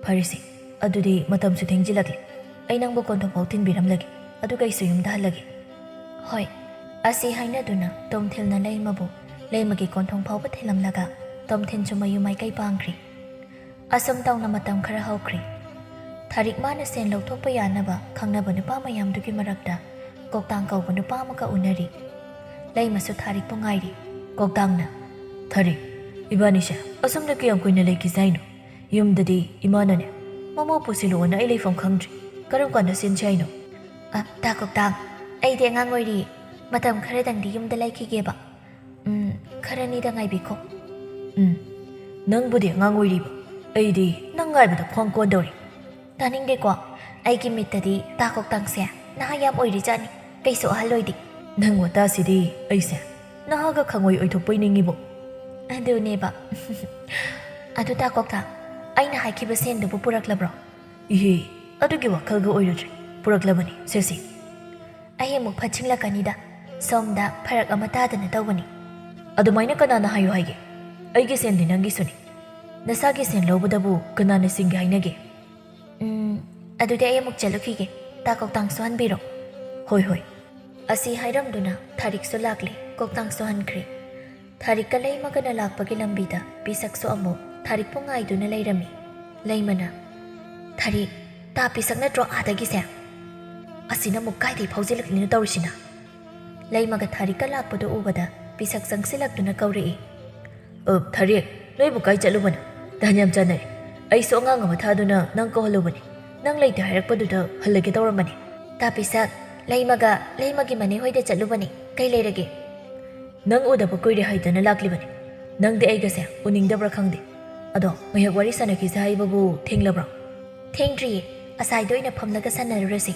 "ꯐꯔꯦꯁꯦ, ꯑꯗꯨꯗꯤ ꯃꯇꯝꯁꯨ ꯊꯦꯡꯖꯤꯜꯂꯛꯂꯦ꯫ ꯑꯩ ꯅꯪꯕꯨ ꯀꯣꯟꯊꯣꯡꯐꯥꯎ ꯊꯤꯟꯕꯤꯔꯝꯂꯒꯦ, ꯑꯗꯨꯒ ꯑꯩꯁꯨ ꯌꯨꯝꯗ ꯍꯜꯂꯒꯦ꯫" "ꯍꯣꯏ꯫" ꯑꯁꯤ ꯍꯥꯏꯅꯗꯨꯅ ꯇꯣꯝꯊꯤꯜꯅ ꯂꯩꯃꯕꯨ ꯂꯩꯃꯒꯤ ꯀꯣꯟꯊꯣꯡ ꯐꯥꯎꯕ ꯊꯤꯜꯂꯝꯂꯒ ꯇꯣꯝꯊꯤꯟꯁꯨ ꯃꯌꯨꯝ ꯃꯥꯏꯀꯩ ꯄꯥꯡꯈ꯭ꯔꯦ꯫ ꯑꯁꯨꯝ ꯇꯧꯅ ꯃꯇꯝ ꯈꯔ ꯍꯧꯈ꯭ꯔꯦ꯫ ꯊꯥꯔꯤꯛ ꯃꯥꯅ ꯁꯦꯟ ꯂꯧꯊꯣꯛꯄ ꯌꯥꯅꯕ ꯈꯪꯅꯕ ꯅꯨꯄꯥ ꯃꯌꯥꯝꯗꯨꯒꯤ ꯃꯔꯛꯇ ꯀꯣꯛꯇꯥꯡ ꯀꯧꯕ ꯅꯨꯄꯥ ꯑꯃꯒ ꯎꯅꯔꯤ꯫ ꯂꯩꯃꯁꯨ ꯊꯥꯔꯤꯛꯄꯨ ꯉꯥꯏꯔꯤ꯫ ꯀꯣꯛꯇꯥꯡꯅ, "ꯊꯥꯔꯤꯛ, ꯏꯕꯥꯅꯤꯁꯦ ꯑꯁꯨꯝꯅ ꯀꯌꯥꯝ ꯀꯨꯏꯅ ꯂꯩꯈꯤꯁꯦ ꯍꯥꯏꯅꯣ? ꯌꯨꯝꯗꯗꯤ ꯏꯃꯥꯅꯅꯦ, ꯃꯃꯧ ꯄꯨꯁꯤꯜꯂꯛꯑꯣꯅ ꯑꯩ ꯂꯩꯐꯝ ꯈꯪꯗ꯭ꯔꯤ꯫ ꯀꯔꯝ ꯀꯥꯟꯗ ꯆꯦꯟꯁꯦ ꯍꯥꯏꯅꯣ?" "ꯑ, ꯇꯥ ꯀꯣꯛꯇꯥꯡ, ꯑꯩꯗꯤ ꯑꯉꯥꯡ ꯑꯣꯏꯔꯤ꯫ ꯃꯇꯝ ꯈꯔꯗꯪꯗꯤ ꯌꯨꯝꯗ ꯂꯩꯈꯤꯒꯦꯕ꯫ ꯎꯝ, ꯈꯔꯅꯤꯗ ꯉꯥꯏꯕꯤꯈꯣ꯫" "ꯎꯝ, ꯅꯪꯕꯨꯗꯤ ꯑꯉꯥꯡ ꯑꯣꯏꯔꯤꯕ, ꯑꯩꯗꯤ ꯅꯪ ꯉꯥꯏꯕꯗ ꯈ꯭ꯋꯥꯡ ꯀꯣꯟꯗꯧꯔꯦ꯫ ꯇꯥꯅꯤꯡꯗꯦꯀꯣ꯫ ꯑꯩꯒꯤ ꯃꯤꯠꯇꯗꯤ ꯇꯥ ꯀꯣꯛꯇꯥꯡꯁꯦ ꯅꯍꯥ ꯌꯥꯝ ꯑꯣꯏꯔꯤꯖꯥꯠꯅꯤ꯫ ꯀꯩꯁꯨ ꯑꯍꯜ ꯑꯣꯏꯗꯦ꯫ ꯅꯪ ꯋꯥꯇꯥꯁꯤꯗꯤ ꯑꯩꯁꯦ ꯅꯍꯥꯒ ꯈꯪꯑꯣꯏ ꯑꯣꯏꯊꯣꯛꯄꯣꯏ ꯅꯤꯡꯉꯤꯕꯣ꯫ ꯑꯗꯨꯅꯦꯕ꯫ ꯑꯗꯨ ꯇꯥ ꯀꯣꯛꯇꯥꯡ, ꯑꯩꯅ ꯍꯥꯏꯈꯤꯕ ꯁꯦꯟꯗꯨꯕꯨ ꯄꯨꯔꯛꯂꯕ꯭ꯔꯣ? ꯏꯍꯦ, ꯑꯗꯨꯒꯤ ꯋꯥꯈꯜꯒ ꯑꯣꯏꯔꯨꯗ꯭ꯔꯦ꯫ ꯄꯨꯔꯛꯂꯕꯅꯤ, ꯁꯦ ꯁꯦ꯫ ꯑꯩ ꯑꯃꯨꯛ ꯐꯠꯆꯤꯡꯂꯛꯀꯅꯤꯗ꯫ ꯁꯣꯝꯗ ꯐꯔꯛ ꯑꯃ ꯇꯥꯗꯅ ꯇꯧꯕꯅꯤ꯫ ꯑꯗꯨꯃꯥꯏꯅ ꯀꯅꯥꯅ ꯍꯥꯏꯌꯨ ꯍꯥꯏꯒꯦ? ꯑꯩꯒꯤ ꯁꯦꯟꯗꯤ ꯅꯪꯒꯤꯁꯨꯅꯤ꯫ ꯅꯁꯥꯒꯤ ꯁꯦꯟ ꯂꯧꯕꯗꯕꯨ ꯀꯅꯥꯅ ꯁꯤꯡꯒꯦ ꯍꯥꯏꯅꯒꯦ? ꯎꯝ, ꯑꯗꯨꯗꯤ ꯑꯩ ꯑꯃꯨꯛ ꯆꯠꯂꯨꯈꯤꯒꯦ꯫ ꯇꯥ ꯀꯣꯛꯇꯥꯡꯁꯨ ꯍꯟꯕꯤꯔꯣ꯫ ꯍꯣꯏ, ꯍꯣꯏ꯫ ꯑꯁꯤ ꯍꯥꯏꯔꯝꯗꯨꯅ ꯊꯥꯔꯤꯛꯁꯨ ꯂꯥꯛꯂꯦ, ꯀꯣꯛꯇꯥꯡꯁꯨ ꯍꯟꯈ꯭ꯔꯦ꯫ ꯊꯥꯔꯤꯛꯀ ꯂꯩꯃꯒꯅ ꯂꯥꯛꯄꯒꯤ ꯂꯝꯕꯤꯗ ꯄꯤꯁꯛꯁꯨ ꯑꯃꯨꯛ ꯊꯥꯔꯤꯛꯄꯨ ꯉꯥꯏꯗꯨꯅ ꯂꯩꯔꯝꯃꯤ꯫ ꯂꯩꯃꯅ, "ꯊꯥꯔꯤꯛ, ꯇꯥ ꯄꯤꯁꯛ ꯅꯠꯇ꯭ꯔꯣ ꯑꯥꯗꯒꯤꯁꯦ?" ꯑꯁꯤꯅ ꯑꯃꯨꯛ ꯀꯥꯏꯗꯩ ꯐꯥꯎꯖꯤꯜꯂꯛꯂꯤꯅꯣ ꯇꯧꯔꯤꯁꯤꯅ? ꯂꯩꯃꯒ ꯊꯥꯔꯤꯛꯀ ꯂꯥꯛꯄꯗꯨ ꯎꯕꯗ ꯄꯤꯁꯛ ꯆꯪꯁꯤꯜꯂꯛꯇꯨꯅ ꯀꯧꯔꯛꯏ꯫ "ꯑ, ꯊꯥꯔꯤꯛ, ꯅꯣꯏꯕꯨ ꯀꯥꯏ ꯆꯠꯂꯨꯕꯅꯣ? ꯇꯥꯟ ꯌꯥꯝ ꯆꯥꯟꯅꯔꯦ꯫ ꯑꯩꯁꯨ ꯑꯉꯥꯡ ꯑꯃ ꯊꯥꯗꯨꯅ ꯅꯪ ꯀꯧꯍꯜꯂꯨꯕꯅꯤ꯫ ꯅꯪ ꯂꯩꯇꯦ ꯍꯥꯏꯔꯛꯄꯗꯨꯗ ꯍꯜꯂꯒꯦ ꯇꯧꯔꯝꯕꯅꯤ꯫" "ꯇꯥ ꯄꯤꯁꯛ, ꯂꯩꯃꯒ ꯂꯩꯃꯒꯤ ꯃꯅꯦ ꯍꯣꯏꯗ ꯆꯠꯂꯨꯕꯅꯤ꯫ ꯀꯩ ꯂꯩꯔꯒꯦ?" "ꯅꯪ ꯎꯗꯕ ꯀꯨꯏꯔꯦ ꯍꯥꯏꯗꯅ ꯂꯥꯛꯂꯤꯕꯅꯤ꯫ ꯅꯪꯗꯤ ꯑꯩꯒꯁꯦ ꯎꯅꯤꯡꯗꯕ꯭ꯔꯥ ꯈꯪꯗꯦ꯫ ꯑꯗꯣ ꯉꯥꯏꯍꯥꯛ ꯋꯥꯔꯤ ꯁꯥꯟꯅꯈꯤꯁꯦ ꯍꯥꯏꯕꯕꯨ ꯊꯦꯡꯂꯕ꯭ꯔꯣ?" "ꯊꯦꯡꯗ꯭ꯔꯤꯌꯦ, ꯑꯁꯥꯏꯗ ꯑꯣꯏꯅ ꯐꯝꯂꯒ ꯁꯥꯟꯅꯔꯨꯔꯁꯤ꯫"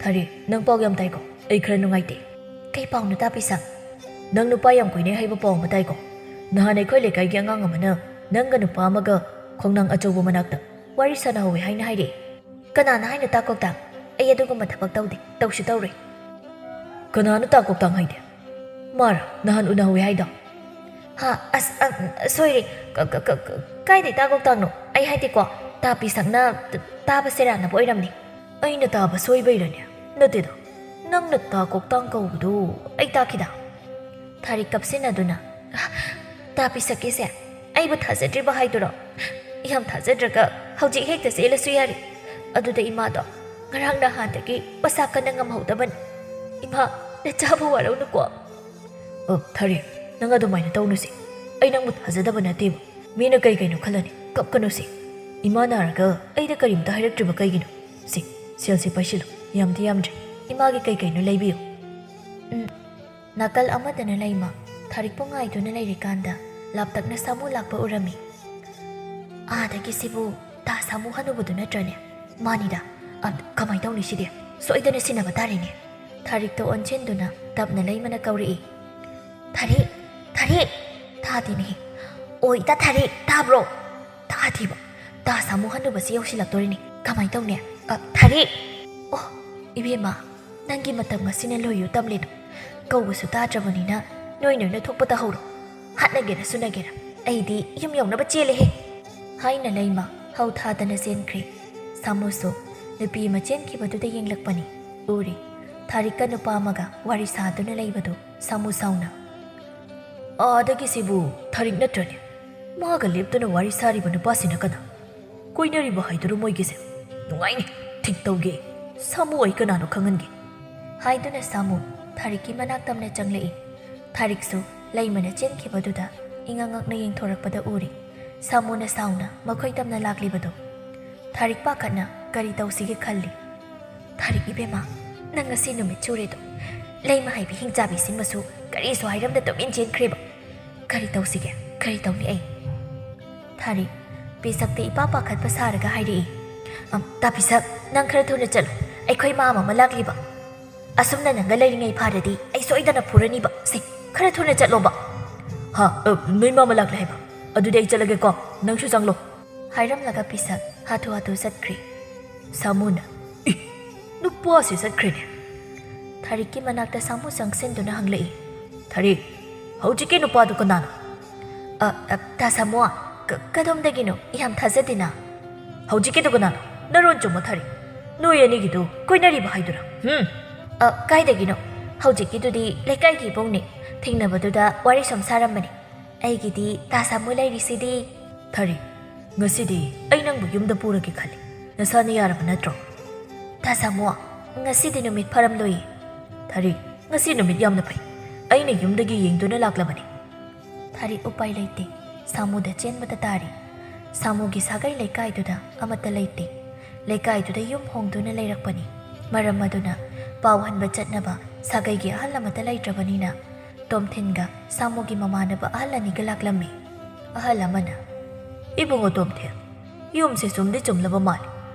"ꯊꯥꯔꯤꯛ, ꯅꯪ ꯄꯥꯎ ꯌꯥꯝ ꯇꯥꯏꯀꯣ? ꯑꯩ ꯈꯔ ꯅꯨꯡꯉꯥꯏꯇꯦ꯫" "ꯀꯩ ꯄꯥꯎꯅꯣ ꯇꯥ ꯄꯤꯁꯛ?" "ꯅꯪ ꯅꯨꯄꯥ ꯌꯥꯝ ꯀꯣꯏꯅꯩ ꯍꯥꯏꯕ ꯄꯥꯎ ꯑꯃ ꯇꯥꯏꯀꯣ? ꯅꯍꯥꯟ ꯑꯩꯈꯣꯏ ꯂꯩꯀꯥꯏꯒꯤ ꯑꯉꯥꯡ ꯑꯃꯅ ꯅꯪꯒ ꯅꯨꯄꯥ ꯑꯃꯒ ꯈꯣꯡꯅꯥꯡ ꯑꯆꯧꯕ ꯃꯅꯥꯛꯇ ꯋꯥꯔꯤ ꯁꯥꯟꯅꯍꯧꯋꯦ ꯍꯥꯏꯅ ꯍꯥꯏꯔꯛꯑꯦ꯫" "ꯀꯅꯥꯅ ꯍꯥꯏꯅꯣ ꯇꯥ ꯀꯣꯛꯇꯥꯡ? ꯑꯩ ꯑꯗꯨꯒꯨꯝꯕ ꯊꯕꯛ ꯇꯧꯗꯦ, ꯇꯧꯁꯨ ꯇꯧꯔꯣꯏ꯫" "ꯀꯅꯥꯅꯣ ꯇꯥ ꯀꯣꯛꯇꯥꯡ ꯍꯥꯏꯗꯤ?" "ꯃꯥꯔ, ꯅꯍꯥꯟ ꯎꯅꯍꯧꯋꯦ ꯍꯥꯏꯗꯣ?" "ꯍꯥ, ꯑꯁ, ꯑ, ꯁꯣꯏꯔꯦ꯫ ꯀ-, ꯀ-, ꯀ-, ꯀ-, ꯀꯥꯏꯗꯩ ꯇꯥ ꯀꯣꯛꯇꯥꯡꯅꯣ? ꯑꯩ ꯍꯥꯏꯗꯤꯀꯣ, ꯇꯥ ꯄꯤꯁꯛꯅ ꯇ-, ꯇꯥꯕ ꯁꯦꯔꯥꯟꯅꯕ ꯑꯣꯏꯔꯝꯅꯤ꯫" "ꯑꯩꯅ ꯇꯥꯕ ꯁꯣꯏꯕꯩꯔꯅꯦ? ꯅꯠꯇꯦꯗ, ꯅꯪꯅ ꯇꯥ ꯀꯣꯛꯇꯥꯡ ꯀꯧꯕꯗꯨ ꯑꯩ ꯇꯥꯈꯤꯗ꯫" ꯊꯥꯔꯤꯛ ꯀꯞꯁꯤꯟꯅꯗꯨꯅ, "ꯇꯥ ꯄꯤꯁꯛꯀꯤꯁꯦ ꯑꯩꯕꯨ ꯊꯥꯖꯗ꯭ꯔꯤꯕ ꯍꯥꯏꯗꯨꯔꯣ? ꯌꯥꯝ ꯊꯥꯖꯗ꯭ꯔꯒ ꯍꯧꯖꯤꯛ ꯍꯦꯛꯇ ꯆꯦꯜꯂꯁꯨ ꯌꯥꯔꯦ꯫ ꯑꯗꯨꯗ ꯏꯃꯥꯗꯣ ꯉꯔꯥꯡ ꯅꯍꯥꯟꯗꯒꯤ ꯃꯁꯥ ꯀꯟꯅ ꯉꯝꯍꯧꯗꯕꯅꯤ꯫ ꯏꯃꯥ, ꯅꯆꯥꯕꯨ ꯋꯥꯔꯧꯅꯨꯀꯣ꯫" "ꯑ, ꯊꯥꯔꯤꯛ, ꯅꯪ ꯑꯗꯨꯃꯥꯏꯅ ꯇꯧꯅꯨꯁꯦ꯫ ꯑꯩ ꯅꯪꯕꯨ ꯊꯥꯖꯗꯕ ꯅꯠꯇꯦꯕ꯫ ꯃꯤꯅ ꯀꯩ ꯀꯩꯅꯣ ꯈꯜꯂꯅꯤ꯫ ꯀꯞꯀꯅꯨꯁꯦ꯫ ꯏꯃꯥ ꯅꯥꯔꯒ ꯑꯩꯗ ꯀꯔꯤꯝꯇ ꯍꯥꯏꯔꯛꯇ꯭ꯔꯤꯕ ꯀꯩꯒꯤꯅꯣ? ꯁꯤ, ꯁꯦꯜꯁꯤ ꯄꯥꯏꯁꯤꯜꯂꯨ꯫ ꯌꯥꯝꯗꯤ ꯌꯥꯝꯗ꯭ꯔꯦ꯫ ꯏꯃꯥꯒꯤ ꯀꯩ ꯀꯩꯅꯣ ꯂꯩꯕꯤꯌꯨ꯫" ꯎꯝ꯫ ꯅꯥꯀꯜ ꯑꯃꯗꯅ ꯂꯩꯃ ꯊꯥꯔꯤꯛꯄꯨ ꯉꯥꯏꯗꯨꯅ ꯂꯩꯔꯤꯀꯥꯟꯗ ꯂꯥꯞꯇꯛꯅ ꯁꯥꯃꯨ ꯂꯥꯛꯄ ꯎꯔꯝꯃꯤ꯫ ꯑꯥꯗꯒꯤꯁꯤꯕꯨ ꯇꯥ ꯁꯥꯃꯨ ꯍꯅꯨꯕꯗꯨ ꯅꯠꯇ꯭ꯔꯅꯦ? ꯃꯥꯅꯤꯗ꯫ ꯑꯝ, ꯀꯃꯥꯏ ꯇꯧꯅꯤ ꯁꯤꯗꯤ? ꯁꯣꯏꯗꯅ ꯁꯤꯟꯅꯕ ꯇꯥꯔꯦꯅꯦ꯫ ꯊꯥꯔꯤꯛꯇ ꯑꯣꯟꯁꯤꯟꯗꯨꯅ ꯇꯞꯅ ꯂꯩꯃꯅ ꯀꯧꯔꯛꯏ꯫ "ꯊꯥꯔꯤꯛ! ꯊꯥꯔꯤꯛ!" ꯇꯥꯗꯦꯅꯦꯍꯦ꯫ "ꯑꯣ, ꯏꯇꯥ ꯊꯥꯔꯤꯛ, ꯇꯥꯕ꯭ꯔꯣ?" ꯇꯥꯗꯦꯕ꯫ ꯇꯥ ꯁꯥꯃꯨ ꯍꯅꯨꯕꯁꯤ ꯌꯧꯁꯤꯜꯂꯛꯇꯣꯔꯤꯅꯤ꯫ ꯀꯃꯥꯏ ꯇꯧꯅꯤ? ꯑ, ꯊꯥꯔꯤꯛ! ꯑꯣ, ꯏꯕꯦꯝꯃ, ꯅꯪꯒꯤ ꯃꯇꯝ ꯉꯁꯤꯅ ꯂꯣꯏꯌꯨ ꯇꯝꯂꯤꯅꯣ꯫ ꯀꯧꯕꯁꯨ ꯇꯥꯗ꯭ꯔꯕꯅꯤꯅ ꯅꯣꯏ ꯅꯣꯏꯅ ꯊꯣꯛꯄ ꯇꯧꯍꯧꯔꯣ꯫ ꯍꯥꯠꯅꯒꯦꯔꯥ ꯁꯨꯅꯒꯦꯔꯥ, ꯑꯩꯗꯤ ꯌꯨꯝ ꯌꯧꯅꯕ ꯆꯦꯜꯂꯦꯍꯦ꯫ ꯍꯥꯏꯅ ꯂꯩꯃ ꯍꯧ ꯊꯥꯗꯅ ꯆꯦꯟꯈ꯭ꯔꯦ꯫ ꯁꯥꯃꯨꯁꯨ ꯅꯨꯄꯤ ꯑꯃ ꯆꯦꯟꯈꯤꯕꯗꯨꯗ ꯌꯦꯡꯂꯛꯄꯅꯤ꯫ ꯎꯔꯦ, ꯊꯥꯔꯤꯛꯀ ꯅꯨꯄꯥ ꯑꯃꯒ ꯋꯥꯔꯤ ꯁꯥꯗꯨꯅ ꯂꯩꯕꯗꯨ ꯁꯥꯃꯨ ꯁꯥꯎꯅ꯫ "ꯑꯥꯗꯒꯤꯁꯤꯕꯨ ꯊꯥꯔꯤꯛ ꯅꯠꯇ꯭ꯔꯅꯦ? ꯃꯥꯒ ꯂꯦꯞꯇꯨꯅ ꯋꯥꯔꯤ ꯁꯥꯔꯤꯕ ꯅꯨꯄꯥꯁꯤꯅ ꯀꯅꯥ? ꯀꯣꯏꯅꯔꯤꯕ ꯍꯥꯏꯗꯨꯔꯣ ꯃꯣꯏꯒꯤꯁꯦ? ꯅꯨꯡꯉꯥꯏꯅꯤ, ꯊꯤꯛ ꯇꯧꯒꯦ꯫ ꯁꯥꯃꯨ ꯑꯩ ꯀꯅꯥꯅꯣ ꯈꯪꯍꯟꯒꯦ꯫" ꯍꯥꯏꯗꯨꯅ ꯁꯥꯃꯨ ꯊꯥꯔꯤꯛꯀꯤ ꯃꯅꯥꯛ ꯇꯝꯅ ꯆꯪꯂꯛꯏ꯫ ꯊꯥꯔꯤꯛꯁꯨ ꯂꯩꯃꯅ ꯆꯦꯟꯈꯤꯕꯗꯨꯗ ꯏꯉꯛ ꯉꯛꯅ ꯌꯦꯡꯊꯣꯔꯛꯄꯗ ꯎꯔꯦ꯫ ꯁꯥꯃꯨꯅ ꯁꯥꯎꯅ ꯃꯈꯣꯏ ꯇꯝꯅ ꯂꯥꯛꯂꯤꯕꯗꯣ꯫ ꯊꯥꯔꯤꯛ ꯄꯥꯈꯠꯅ ꯀꯔꯤ ꯇꯧꯁꯤꯒꯦ ꯈꯜꯂꯤ꯫ "ꯊꯥꯔꯤꯛ ꯏꯕꯦꯝꯃ, ꯅꯪ ꯉꯁꯤ ꯅꯨꯃꯤꯠ ꯆꯨꯔꯦꯗꯣ꯫ ꯂꯩꯃ ꯍꯥꯏꯕꯤ ꯍꯤꯡꯆꯥꯕꯤꯁꯤꯡꯃꯁꯨ ꯀꯔꯤꯁꯨ ꯍꯥꯏꯔꯝꯗ ꯇꯨꯃꯤꯟ ꯆꯦꯟꯈ꯭ꯔꯦꯕ꯫ ꯀꯔꯤ ꯇꯧꯁꯤꯒꯦ? ꯀꯔꯤ ꯇꯧꯅꯤ ꯑꯩ?" ꯊꯥꯔꯤꯛ ꯄꯤꯁꯛꯇ ꯏꯄꯥ ꯄꯥꯈꯠꯄ ꯁꯥꯔꯒ ꯍꯥꯏꯔꯛꯏ꯫ "ꯑꯝ, ꯇꯥ ꯄꯤꯁꯛ, ꯅꯪ ꯈꯔ ꯊꯨꯅ ꯆꯠꯂꯨ꯫ ꯑꯩꯈꯣꯏ ꯃꯥꯝꯃ ꯑꯃ ꯂꯥꯛꯂꯤꯕ꯫ ꯑꯁꯨꯝꯅ ꯅꯪꯒ ꯂꯩꯔꯤꯉꯩ ꯐꯥꯔꯗꯤ ꯑꯩ ꯁꯣꯏꯗꯅ ꯐꯨꯔꯅꯤꯕ꯫ ꯁꯦ, ꯈꯔ ꯊꯨꯅ ꯆꯠꯂꯣꯕ꯫" "ꯍꯥ? ꯑ, ꯅꯣꯏ ꯃꯥꯝꯃ ꯂꯥꯛꯂꯦ ꯍꯥꯏꯕ? ꯑꯗꯨꯗꯤ ꯑꯩ ꯆꯠꯂꯒꯦꯀꯣ, ꯅꯪꯁꯨ ꯆꯪꯂꯣ꯫" ꯍꯥꯏꯔꯝꯂꯒ ꯄꯤꯁꯛ ꯍꯥꯊꯨ ꯍꯥꯊꯨ ꯆꯠꯈ꯭ꯔꯦ꯫ ꯁꯥꯃꯨꯅ, "ꯏ, ꯅꯨꯄꯥꯁꯤ ꯆꯠꯈ꯭ꯔꯦꯅꯦ꯫" ꯊꯥꯔꯤꯛꯀꯤ ꯃꯅꯥꯛꯇ ꯁꯥꯃꯨ ꯆꯪꯁꯤꯟꯗꯨꯅ ꯍꯪꯂꯛꯏ꯫ "ꯊꯥꯔꯤꯛ, ꯍꯧꯖꯤꯛꯀꯤ ꯅꯨꯄꯥꯗꯨ ꯀꯅꯥꯅꯣ?" "ꯑ, ꯑ, ꯇꯥ ꯁꯥꯃꯨ, ꯀ-, ꯀꯗꯣꯝꯗꯒꯤꯅꯣ? ꯌꯥꯝ ꯊꯥꯖꯗꯦꯅ꯫" "ꯍꯧꯖꯤꯛꯀꯤꯗꯨ ꯀꯅꯥꯅꯣ? ꯅꯔꯣꯟ ꯆꯨꯝꯃꯣ ꯊꯥꯔꯤꯛ꯫ ꯅꯣꯏ ꯑꯅꯤꯒꯤꯗꯨ ꯀꯣꯏꯅꯔꯤꯕ ꯍꯥꯏꯗꯨꯔꯥ? ꯍꯨꯝ?" "ꯑ, ꯀꯥꯏꯗꯒꯤꯅꯣ? ꯍꯧꯖꯤꯛꯀꯤꯗꯨꯗꯤ ꯂꯩꯀꯥꯏꯒꯤ ꯏꯕꯨꯡꯅꯤ꯫ ꯊꯦꯡꯅꯕꯗꯨꯗ ꯋꯥꯔꯤ ꯁꯨꯝ ꯁꯥꯔꯝꯕꯅꯤ꯫ ꯑꯩꯒꯤꯗꯤ ꯇꯥ ꯁꯥꯃꯨ ꯂꯩꯔꯤꯁꯤꯗꯤ꯫" "ꯊꯥꯔꯤꯛ, ꯉꯁꯤꯗꯤ ꯑꯩ ꯅꯪꯕꯨ ꯌꯨꯝꯗ ꯄꯨꯔꯒꯦ ꯈꯜꯂꯤ꯫ ꯅꯁꯥꯅ ꯌꯥꯔꯕ ꯅꯠꯇ꯭ꯔꯣ?" "ꯇꯥ ꯁꯥꯃꯨ, ꯉꯁꯤꯗꯤ ꯅꯨꯃꯤꯠ ꯐꯔꯝꯂꯣꯏꯌꯦ꯫" "ꯊꯥꯔꯤꯛ, ꯉꯁꯤ ꯅꯨꯃꯤꯠ ꯌꯥꯝꯅ ꯐꯩ꯫ ꯑꯩꯅ ꯌꯨꯝꯗꯒꯤ ꯌꯦꯡꯗꯨꯅ ꯂꯥꯛꯂꯕꯅꯤ꯫" ꯊꯥꯔꯤꯛ ꯎꯄꯥꯏ ꯂꯩꯇꯦ꯫ ꯁꯥꯃꯨꯗ ꯆꯦꯟꯕꯗ ꯇꯥꯔꯤ꯫ ꯁꯥꯃꯨꯒꯤ ꯁꯥꯒꯩ ꯂꯩꯀꯥꯏꯗꯨꯗ ꯑꯃꯠꯇ ꯂꯩꯇꯦ꯫ ꯂꯩꯀꯥꯏꯗꯨꯗ ꯌꯨꯝ ꯍꯣꯡꯗꯨꯅ ꯂꯩꯔꯛꯄꯅꯤ꯫ ꯃꯔꯝ ꯑꯗꯨꯅ ꯄꯥꯎ ꯍꯟꯕ ꯆꯠꯅꯕ ꯁꯥꯒꯩꯒꯤ ꯑꯍꯜ ꯑꯃꯠꯇ ꯂꯩꯇ꯭ꯔꯕꯅꯤꯅ ꯇꯣꯝꯊꯤꯟꯒ ꯁꯥꯃꯨꯒꯤ ꯃꯃꯥꯟꯅꯕ ꯑꯍꯜ ꯑꯅꯤꯒ ꯂꯥꯛꯂꯝꯃꯤ꯫ ꯑꯍꯜ ꯑꯃꯅ, "ꯏꯕꯨꯡꯉꯣ ꯇꯣꯝꯊꯤꯜ, ꯌꯨꯝꯁꯦ ꯆꯨꯝꯗꯤ ꯆꯨꯝꯂꯕ ꯃꯥꯜꯂꯤ꯫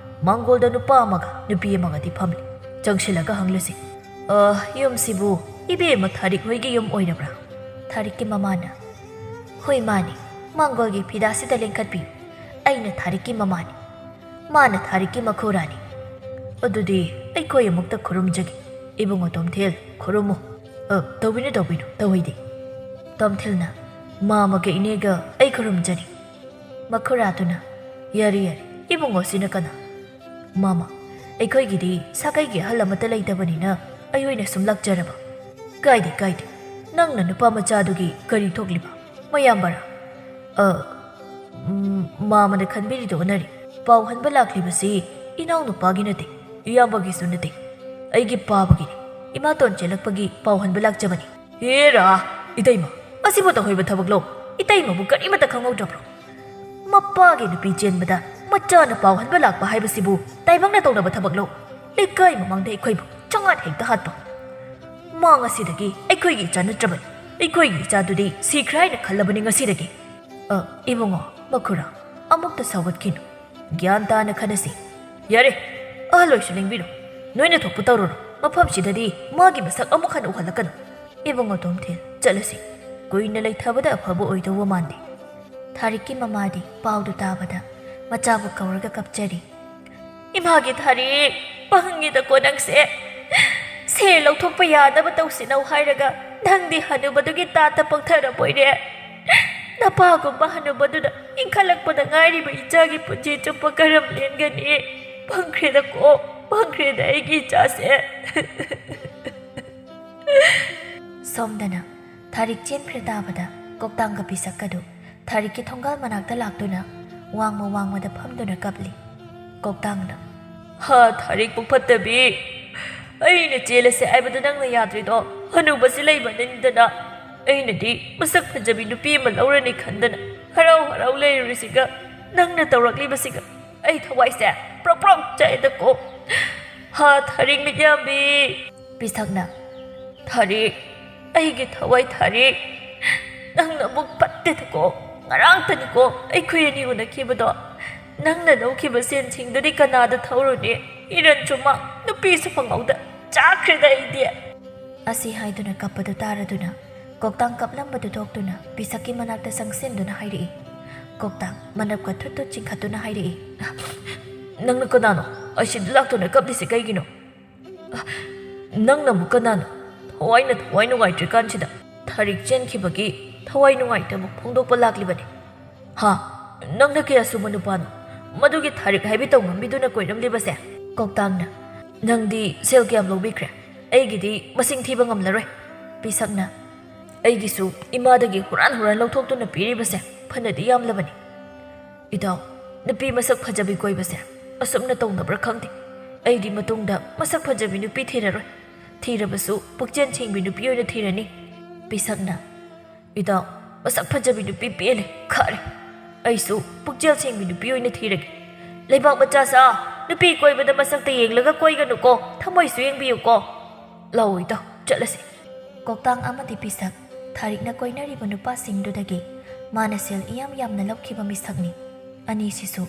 ꯃꯥꯡꯒꯣꯜꯗ ꯅꯨꯄꯥ ꯑꯃꯒ ꯅꯨꯄꯤ ꯑꯃꯒꯗꯤ ꯐꯝꯂꯤ꯫ ꯆꯪꯁꯤꯜꯂꯒ ꯍꯪꯂꯁꯤ꯫ ꯑ, ꯌꯨꯝꯁꯤꯕꯨ ꯏꯕꯦꯝꯃ ꯊꯥꯔꯤꯛ ꯍꯣꯏꯒꯤ ꯌꯨꯝ ꯑꯣꯏꯔꯕ꯭ꯔꯥ?" ꯊꯥꯔꯤꯛꯀꯤ ꯃꯃꯥꯅ, "ꯍꯣꯏ, ꯃꯥꯅꯤ꯫ ꯃꯥꯡꯒꯣꯜꯒꯤ ꯐꯤꯗꯥꯁꯤꯗ ꯂꯦꯡꯈꯠꯄꯤꯌꯨ꯫ ꯑꯩꯅ ꯊꯥꯔꯤꯛꯀꯤ ꯃꯃꯥꯅꯤ꯫ ꯃꯥꯅ ꯊꯥꯔꯤꯛꯀꯤ ꯃꯈꯨꯔꯥꯅꯤ꯫" "ꯑꯗꯨꯗꯤ ꯑꯩꯈꯣꯏ ꯑꯃꯨꯛꯇ ꯈꯨꯔꯨꯝꯖꯒꯦ꯫ ꯏꯕꯨꯡꯉꯣ ꯇꯣꯝꯊꯤꯜ, ꯈꯨꯔꯨꯝꯃꯨ꯫" "ꯑ, ꯇꯧꯕꯤꯅꯨ, ꯇꯧꯕꯤꯅꯨ, ꯇꯧꯍꯩꯗꯦ꯫" ꯇꯣꯝꯊꯤꯜꯅ, "ꯃꯥꯃꯒ ꯏꯅꯦꯒ ꯑꯩ ꯈꯨꯔꯨꯝꯖꯔꯤ꯫" ꯃꯈꯨꯔꯥꯗꯨꯅ, "ꯌꯥꯔꯦ, ꯌꯥꯔꯦ, ꯏꯕꯨꯡꯉꯣꯁꯤꯅ ꯀꯅꯥ?" "ꯃꯥꯃ, ꯑꯩꯈꯣꯏꯒꯤꯗꯤ ꯁꯥꯒꯩꯒꯤ ꯑꯍꯜ ꯑꯃꯠꯇ ꯂꯩꯇꯕꯅꯤꯅ ꯑꯩ ꯑꯣꯏꯅ ꯁꯨꯝ ꯂꯥꯛꯆꯔꯕ꯫" "ꯀꯥꯏꯗꯦ, ꯀꯥꯏꯗꯦ, ꯅꯪꯅ ꯅꯨꯄꯥ ꯃꯆꯥꯗꯨꯒꯤ ꯀꯔꯤ ꯊꯣꯛꯂꯤꯕ? ꯃꯌꯥꯝꯕꯔꯥ?" "ꯑ, ꯎꯝ, ꯃꯥꯃꯅ ꯈꯟꯕꯤꯔꯤꯗꯣ ꯑꯣꯟꯅꯔꯦ꯫ ꯄꯥꯎ ꯍꯟꯕ ꯂꯥꯛꯂꯤꯕꯁꯤ ꯏꯅꯥꯎꯅꯨꯄꯥꯒꯤ ꯅꯠꯇꯦ, ꯏꯌꯥꯝꯕꯒꯤꯁꯨ ꯅꯠꯇꯦ, ꯑꯩꯒꯤ ꯄꯥꯕꯒꯤꯅꯤ꯫ ꯏꯃꯥꯇꯣꯟ ꯆꯦꯜꯂꯛꯄꯒꯤ ꯄꯥꯎ ꯍꯟꯕ ꯂꯥꯛꯆꯕꯅꯤ꯫" "ꯍꯦꯔꯥ, ꯏꯇꯩꯃ, ꯑꯁꯤꯕꯨ ꯇꯧꯍꯩꯕ ꯊꯕꯛꯂꯣ? ꯏꯇꯩꯃꯕꯨ ꯀꯔꯤꯃꯠꯇ ꯈꯪꯍꯧꯗ꯭ꯔꯕ꯭ꯔꯣ?" "ꯃꯄꯥꯒꯤ ꯅꯨꯄꯤ ꯆꯦꯟꯕꯗ ꯃꯆꯥꯅ ꯄꯥꯎ ꯍꯟꯕ ꯂꯥꯛꯄ ꯍꯥꯏꯕꯁꯤꯕꯨ ꯇꯥꯏꯕꯪꯅ ꯇꯧꯅꯕ ꯊꯕꯛꯂꯣ? ꯂꯩꯀꯥꯏ ꯃꯃꯥꯡꯗ ꯑꯩꯈꯣꯏꯕꯨ ꯆꯉꯥꯠ ꯍꯦꯛꯇ ꯍꯥꯠꯄ꯫ ꯃꯥ ꯉꯁꯤꯗꯒꯤ ꯑꯩꯈꯣꯏꯒꯤ ꯏꯆꯥ ꯅꯠꯇ꯭ꯔꯕꯅꯤ꯫ ꯑꯩꯈꯣꯏꯒꯤ ꯏꯆꯥꯗꯨꯗꯤ ꯁꯤꯈ꯭ꯔꯦ ꯍꯥꯏꯅ ꯈꯜꯂꯕꯅꯤ ꯉꯁꯤꯗꯒꯤ꯫" "ꯑ, ꯏꯕꯨꯡꯉꯣ, ꯃꯈꯨꯔꯥ, ꯑꯃꯨꯛꯇ ꯁꯥꯎꯒꯠꯈꯤꯅꯨ꯫ ꯒ꯭ꯌꯥꯟ ꯇꯥꯅ ꯈꯟꯅꯁꯤ꯫ ꯌꯥꯔꯦ, ꯑꯍꯜ ꯑꯣꯏꯁꯨ ꯂꯦꯡꯕꯤꯔꯣ꯫ ꯅꯣꯏꯅ ꯊꯣꯛꯄ ꯇꯧꯔꯨꯔꯣ꯫ ꯃꯐꯝꯁꯤꯗꯗꯤ ꯃꯥꯒꯤ ꯃꯁꯛ ꯑꯃꯨꯛ ꯍꯟꯅ ꯎꯍꯜꯂꯛꯀꯅꯨ꯫" "ꯏꯕꯨꯡꯉꯣ ꯇꯣꯝꯊꯤꯜ, ꯆꯠꯂꯁꯤ꯫ ꯀꯨꯏꯅ ꯂꯩꯊꯕꯗ ꯑꯐꯕ ꯑꯣꯏꯗꯧꯕ ꯃꯥꯟꯗꯦ꯫" ꯊꯥꯔꯤꯛꯀꯤ ꯃꯃꯥꯗꯤ ꯄꯥꯎꯗꯨ ꯇꯥꯕꯗ ꯃꯆꯥꯕꯨ ꯀꯧꯔꯒ ꯀꯞꯆꯔꯤ꯫ "ꯏꯃꯥꯒꯤ ꯊꯥꯔꯤꯛ, ꯄꯪꯉꯤꯗꯀꯣ ꯅꯪꯁꯦ꯫ ꯁꯦ ꯂꯧꯊꯣꯛꯄ ꯌꯥꯅꯕ ꯇꯧꯁꯤꯅꯧ ꯍꯥꯏꯔꯒ ꯅꯪꯗꯤ ꯍꯅꯨꯕꯗꯨꯒꯤ ꯇꯥꯠꯇ ꯄꯪꯊꯔꯕꯣꯏꯔꯦ꯫ ꯅꯄꯥꯒꯨꯝꯕ ꯍꯅꯨꯕꯗꯨꯅ ꯏꯟꯈꯠꯂꯛꯄꯗ ꯉꯥꯏꯔꯤꯕ ꯏꯆꯥꯒꯤ ꯄꯨꯟꯁꯤ ꯆꯨꯞꯄ ꯀꯔꯝ ꯂꯦꯟꯒꯅꯤ? ꯄꯪꯈ꯭ꯔꯦꯗꯀꯣ, ꯄꯪꯈ꯭ꯔꯦꯗ ꯑꯩꯒꯤ ꯏꯆꯥꯁꯦ꯫" ꯁꯣꯝꯗꯅ ꯊꯥꯔꯤꯛ ꯆꯦꯟꯈ꯭ꯔꯦ ꯇꯥꯕꯗ ꯀꯧꯇꯥꯡꯒ ꯄꯤꯁꯛꯀꯗꯨ ꯊꯥꯔꯤꯛꯀꯤ ꯊꯣꯡꯒꯥꯜ ꯃꯅꯥꯛꯇ ꯂꯥꯛꯇꯨꯅ ꯋꯥꯡꯃ ꯋꯥꯡꯃꯗ ꯐꯝꯗꯨꯅ ꯀꯞꯂꯤ꯫ ꯀꯧꯇꯥꯡꯅ, "ꯍꯥ, ꯊꯥꯔꯤꯛ ꯄꯨꯛ ꯐꯠꯇꯕꯤ, ꯑꯩꯅ ꯆꯦꯜꯂꯁꯦ ꯍꯥꯏꯕꯗ ꯅꯪꯅ ꯌꯥꯗ꯭ꯔꯤꯗꯣ ꯍꯅꯨꯕꯁꯤ ꯂꯩꯕꯅꯤꯗꯅ꯫ ꯑꯩꯅꯗꯤ ꯃꯁꯛ ꯐꯖꯕꯤ ꯅꯨꯄꯤ ꯑꯃ ꯂꯧꯔꯅꯤ ꯈꯟꯗꯅ ꯍꯔꯥꯎ ꯍꯔꯥꯎ ꯂꯩꯔꯨꯔꯤꯁꯤꯒ, ꯅꯪꯅ ꯇꯧꯔꯛꯂꯤꯕꯁꯤꯒ ꯑꯩ ꯊꯋꯥꯏꯁꯦ ꯄ꯭ꯔꯣꯛ ꯄ꯭ꯔꯣꯛ ꯆꯥꯛꯑꯦꯗꯀꯣ꯫ ꯍꯥ, ꯊꯥꯔꯤꯛ ꯃꯤꯠꯌꯥꯝꯕꯤ꯫" ꯄꯤꯁꯛꯅ, "ꯊꯥꯔꯤꯛ, ꯑꯩꯒꯤ ꯊꯋꯥꯏ ꯊꯥꯔꯤꯛ, ꯅꯪꯅ ꯑꯃꯨꯛ ꯐꯠꯇꯦꯗꯀꯣ꯫ ꯉꯔꯥꯡꯇꯅꯤꯀꯣ ꯑꯩꯈꯣꯏ ꯑꯅꯤ ꯎꯅꯈꯤꯕꯗꯣ꯫ ꯅꯪꯅ ꯂꯧꯈꯤꯕ ꯁꯦꯟꯁꯤꯡꯗꯨꯗꯤ ꯀꯅꯥꯗ ꯊꯧꯔꯨꯅꯤ? ꯏꯔꯟꯁꯨ ꯃꯥ, ꯅꯨꯄꯤꯁꯨ ꯐꯪꯍꯧꯗ, ꯆꯥꯈ꯭ꯔꯦꯗ ꯑꯩꯗꯤ꯫ ꯑꯁꯤ ꯍꯥꯏꯗꯨꯅ ꯀꯞꯄꯗꯨ ꯇꯥꯔꯗꯨꯅ ꯀꯣꯛꯇꯥꯡ ꯀꯞꯂꯝꯕꯗꯨ ꯊꯣꯛꯇꯨꯅ ꯄꯤꯁꯛꯀꯤ ꯃꯅꯥꯛꯇ ꯆꯪꯁꯤꯟꯗꯨꯅ ꯍꯥꯏꯔꯛꯏ꯫ ꯀꯣꯛꯇꯥꯡ ꯃꯅꯞꯀ ꯊꯨꯠ ꯊꯨꯠ ꯆꯤꯡꯈꯠꯇꯨꯅ ꯍꯥꯏꯔꯛꯏ꯫ "ꯅꯪꯅ ꯀꯅꯥꯅꯣ? ꯑꯁꯤꯗ ꯂꯥꯛꯇꯨꯅ ꯀꯞꯂꯤꯁꯤ ꯀꯩꯒꯤꯅꯣ? ꯅꯪꯅꯕꯨ ꯀꯅꯥꯅꯣ? ꯊꯋꯥꯏꯅ ꯊꯋꯥꯏ ꯅꯨꯡꯉꯥꯏꯇ꯭ꯔꯤꯀꯥꯟꯁꯤꯗ ꯊꯥꯔꯤꯛ ꯆꯦꯟꯈꯤꯕꯒꯤ ꯊꯋꯥꯏ ꯅꯨꯡꯉꯥꯏꯇꯕ ꯐꯣꯡꯗꯣꯛꯄ ꯂꯥꯛꯂꯤꯕꯅꯤ꯫ ꯍꯥ? ꯅꯪꯅ ꯀꯌꯥ ꯁꯨꯕ ꯅꯨꯄꯥꯅꯣ? ꯃꯗꯨꯒꯤ ꯊꯥꯔꯤꯛ ꯍꯥꯏꯕꯤ ꯇꯧꯉꯝꯕꯤꯗꯨꯅ ꯀꯣꯏꯔꯝꯂꯤꯕꯁꯦ?" ꯀꯣꯛꯇꯥꯡꯅ, "ꯅꯪꯗꯤ ꯁꯦꯜ ꯀꯌꯥꯝ ꯂꯧꯕꯤꯈ꯭ꯔꯦ? ꯑꯩꯒꯤꯗꯤ ꯃꯁꯤꯡ ꯊꯤꯕ ꯉꯝꯂꯔꯣꯏ꯫" ꯄꯤꯁꯛꯅ, "ꯑꯩꯒꯤꯁꯨ ꯏꯃꯥꯗꯒꯤ ꯍꯨꯔꯥꯟ ꯍꯨꯔꯥꯟ ꯂꯧꯊꯣꯛꯇꯨꯅ ꯄꯤꯔꯤꯕꯁꯦ ꯐꯅꯗꯤ ꯌꯥꯝꯂꯕꯅꯤ꯫ ꯏꯇꯥꯎ, ꯅꯨꯄꯤ ꯃꯁꯛ ꯐꯖꯕꯤ ꯀꯣꯏꯕꯁꯦ ꯑꯁꯨꯝꯅ ꯇꯧꯅꯕ꯭ꯔꯥ ꯈꯪꯗꯦ꯫ ꯑꯩꯗꯤ ꯃꯇꯨꯡꯗ ꯃꯁꯛ ꯐꯖꯕꯤ ꯅꯨꯄꯤ ꯊꯤꯔꯔꯣꯏ꯫ ꯊꯤꯔꯕꯁꯨ ꯄꯨꯛꯆꯦꯜ ꯁꯦꯡꯕꯤ ꯅꯨꯄꯤ ꯑꯣꯏꯅ ꯊꯤꯔꯅꯤ꯫" ꯄꯤꯁꯛꯅ, "ꯏꯇꯥꯎ, ꯃꯁꯛ ꯐꯖꯕꯤ ꯅꯨꯄꯤ ꯄꯦꯜꯂꯦ, ꯈꯥꯔꯦ꯫ ꯑꯩꯁꯨ ꯄꯨꯛꯆꯦꯜ ꯁꯦꯡꯕꯤ ꯅꯨꯄꯤ ꯑꯣꯏꯅ ꯊꯤꯔꯒꯦ꯫ ꯂꯩꯕꯥꯛ ꯃꯆꯥ ꯁꯥ, ꯅꯨꯄꯤ ꯀꯣꯏꯕꯗ ꯃꯁꯛꯇ ꯌꯦꯡꯂꯒ ꯀꯣꯏꯒꯅꯨꯀꯣ, ꯊꯃꯣꯏꯁꯨ ꯌꯦꯡꯕꯤꯌꯨꯀꯣ꯫ ꯂꯥꯛꯑꯣ ꯏꯇꯥꯎ, ꯆꯠꯂꯁꯤ꯫" ꯀꯣꯛꯇꯥꯡ ꯑꯃꯗꯤ ꯄꯤꯁꯛ ꯊꯥꯔꯤꯛꯅ ꯀꯣꯏꯅꯔꯤꯕ ꯅꯨꯄꯥꯁꯤꯡꯗꯨꯗꯒꯤ ꯃꯥꯅ ꯁꯦꯜ ꯏꯌꯥꯝ ꯌꯥꯝꯅ ꯂꯧꯈꯤꯕ ꯃꯤꯁꯛꯅꯤ꯫ ꯑꯅꯤꯁꯤꯁꯨ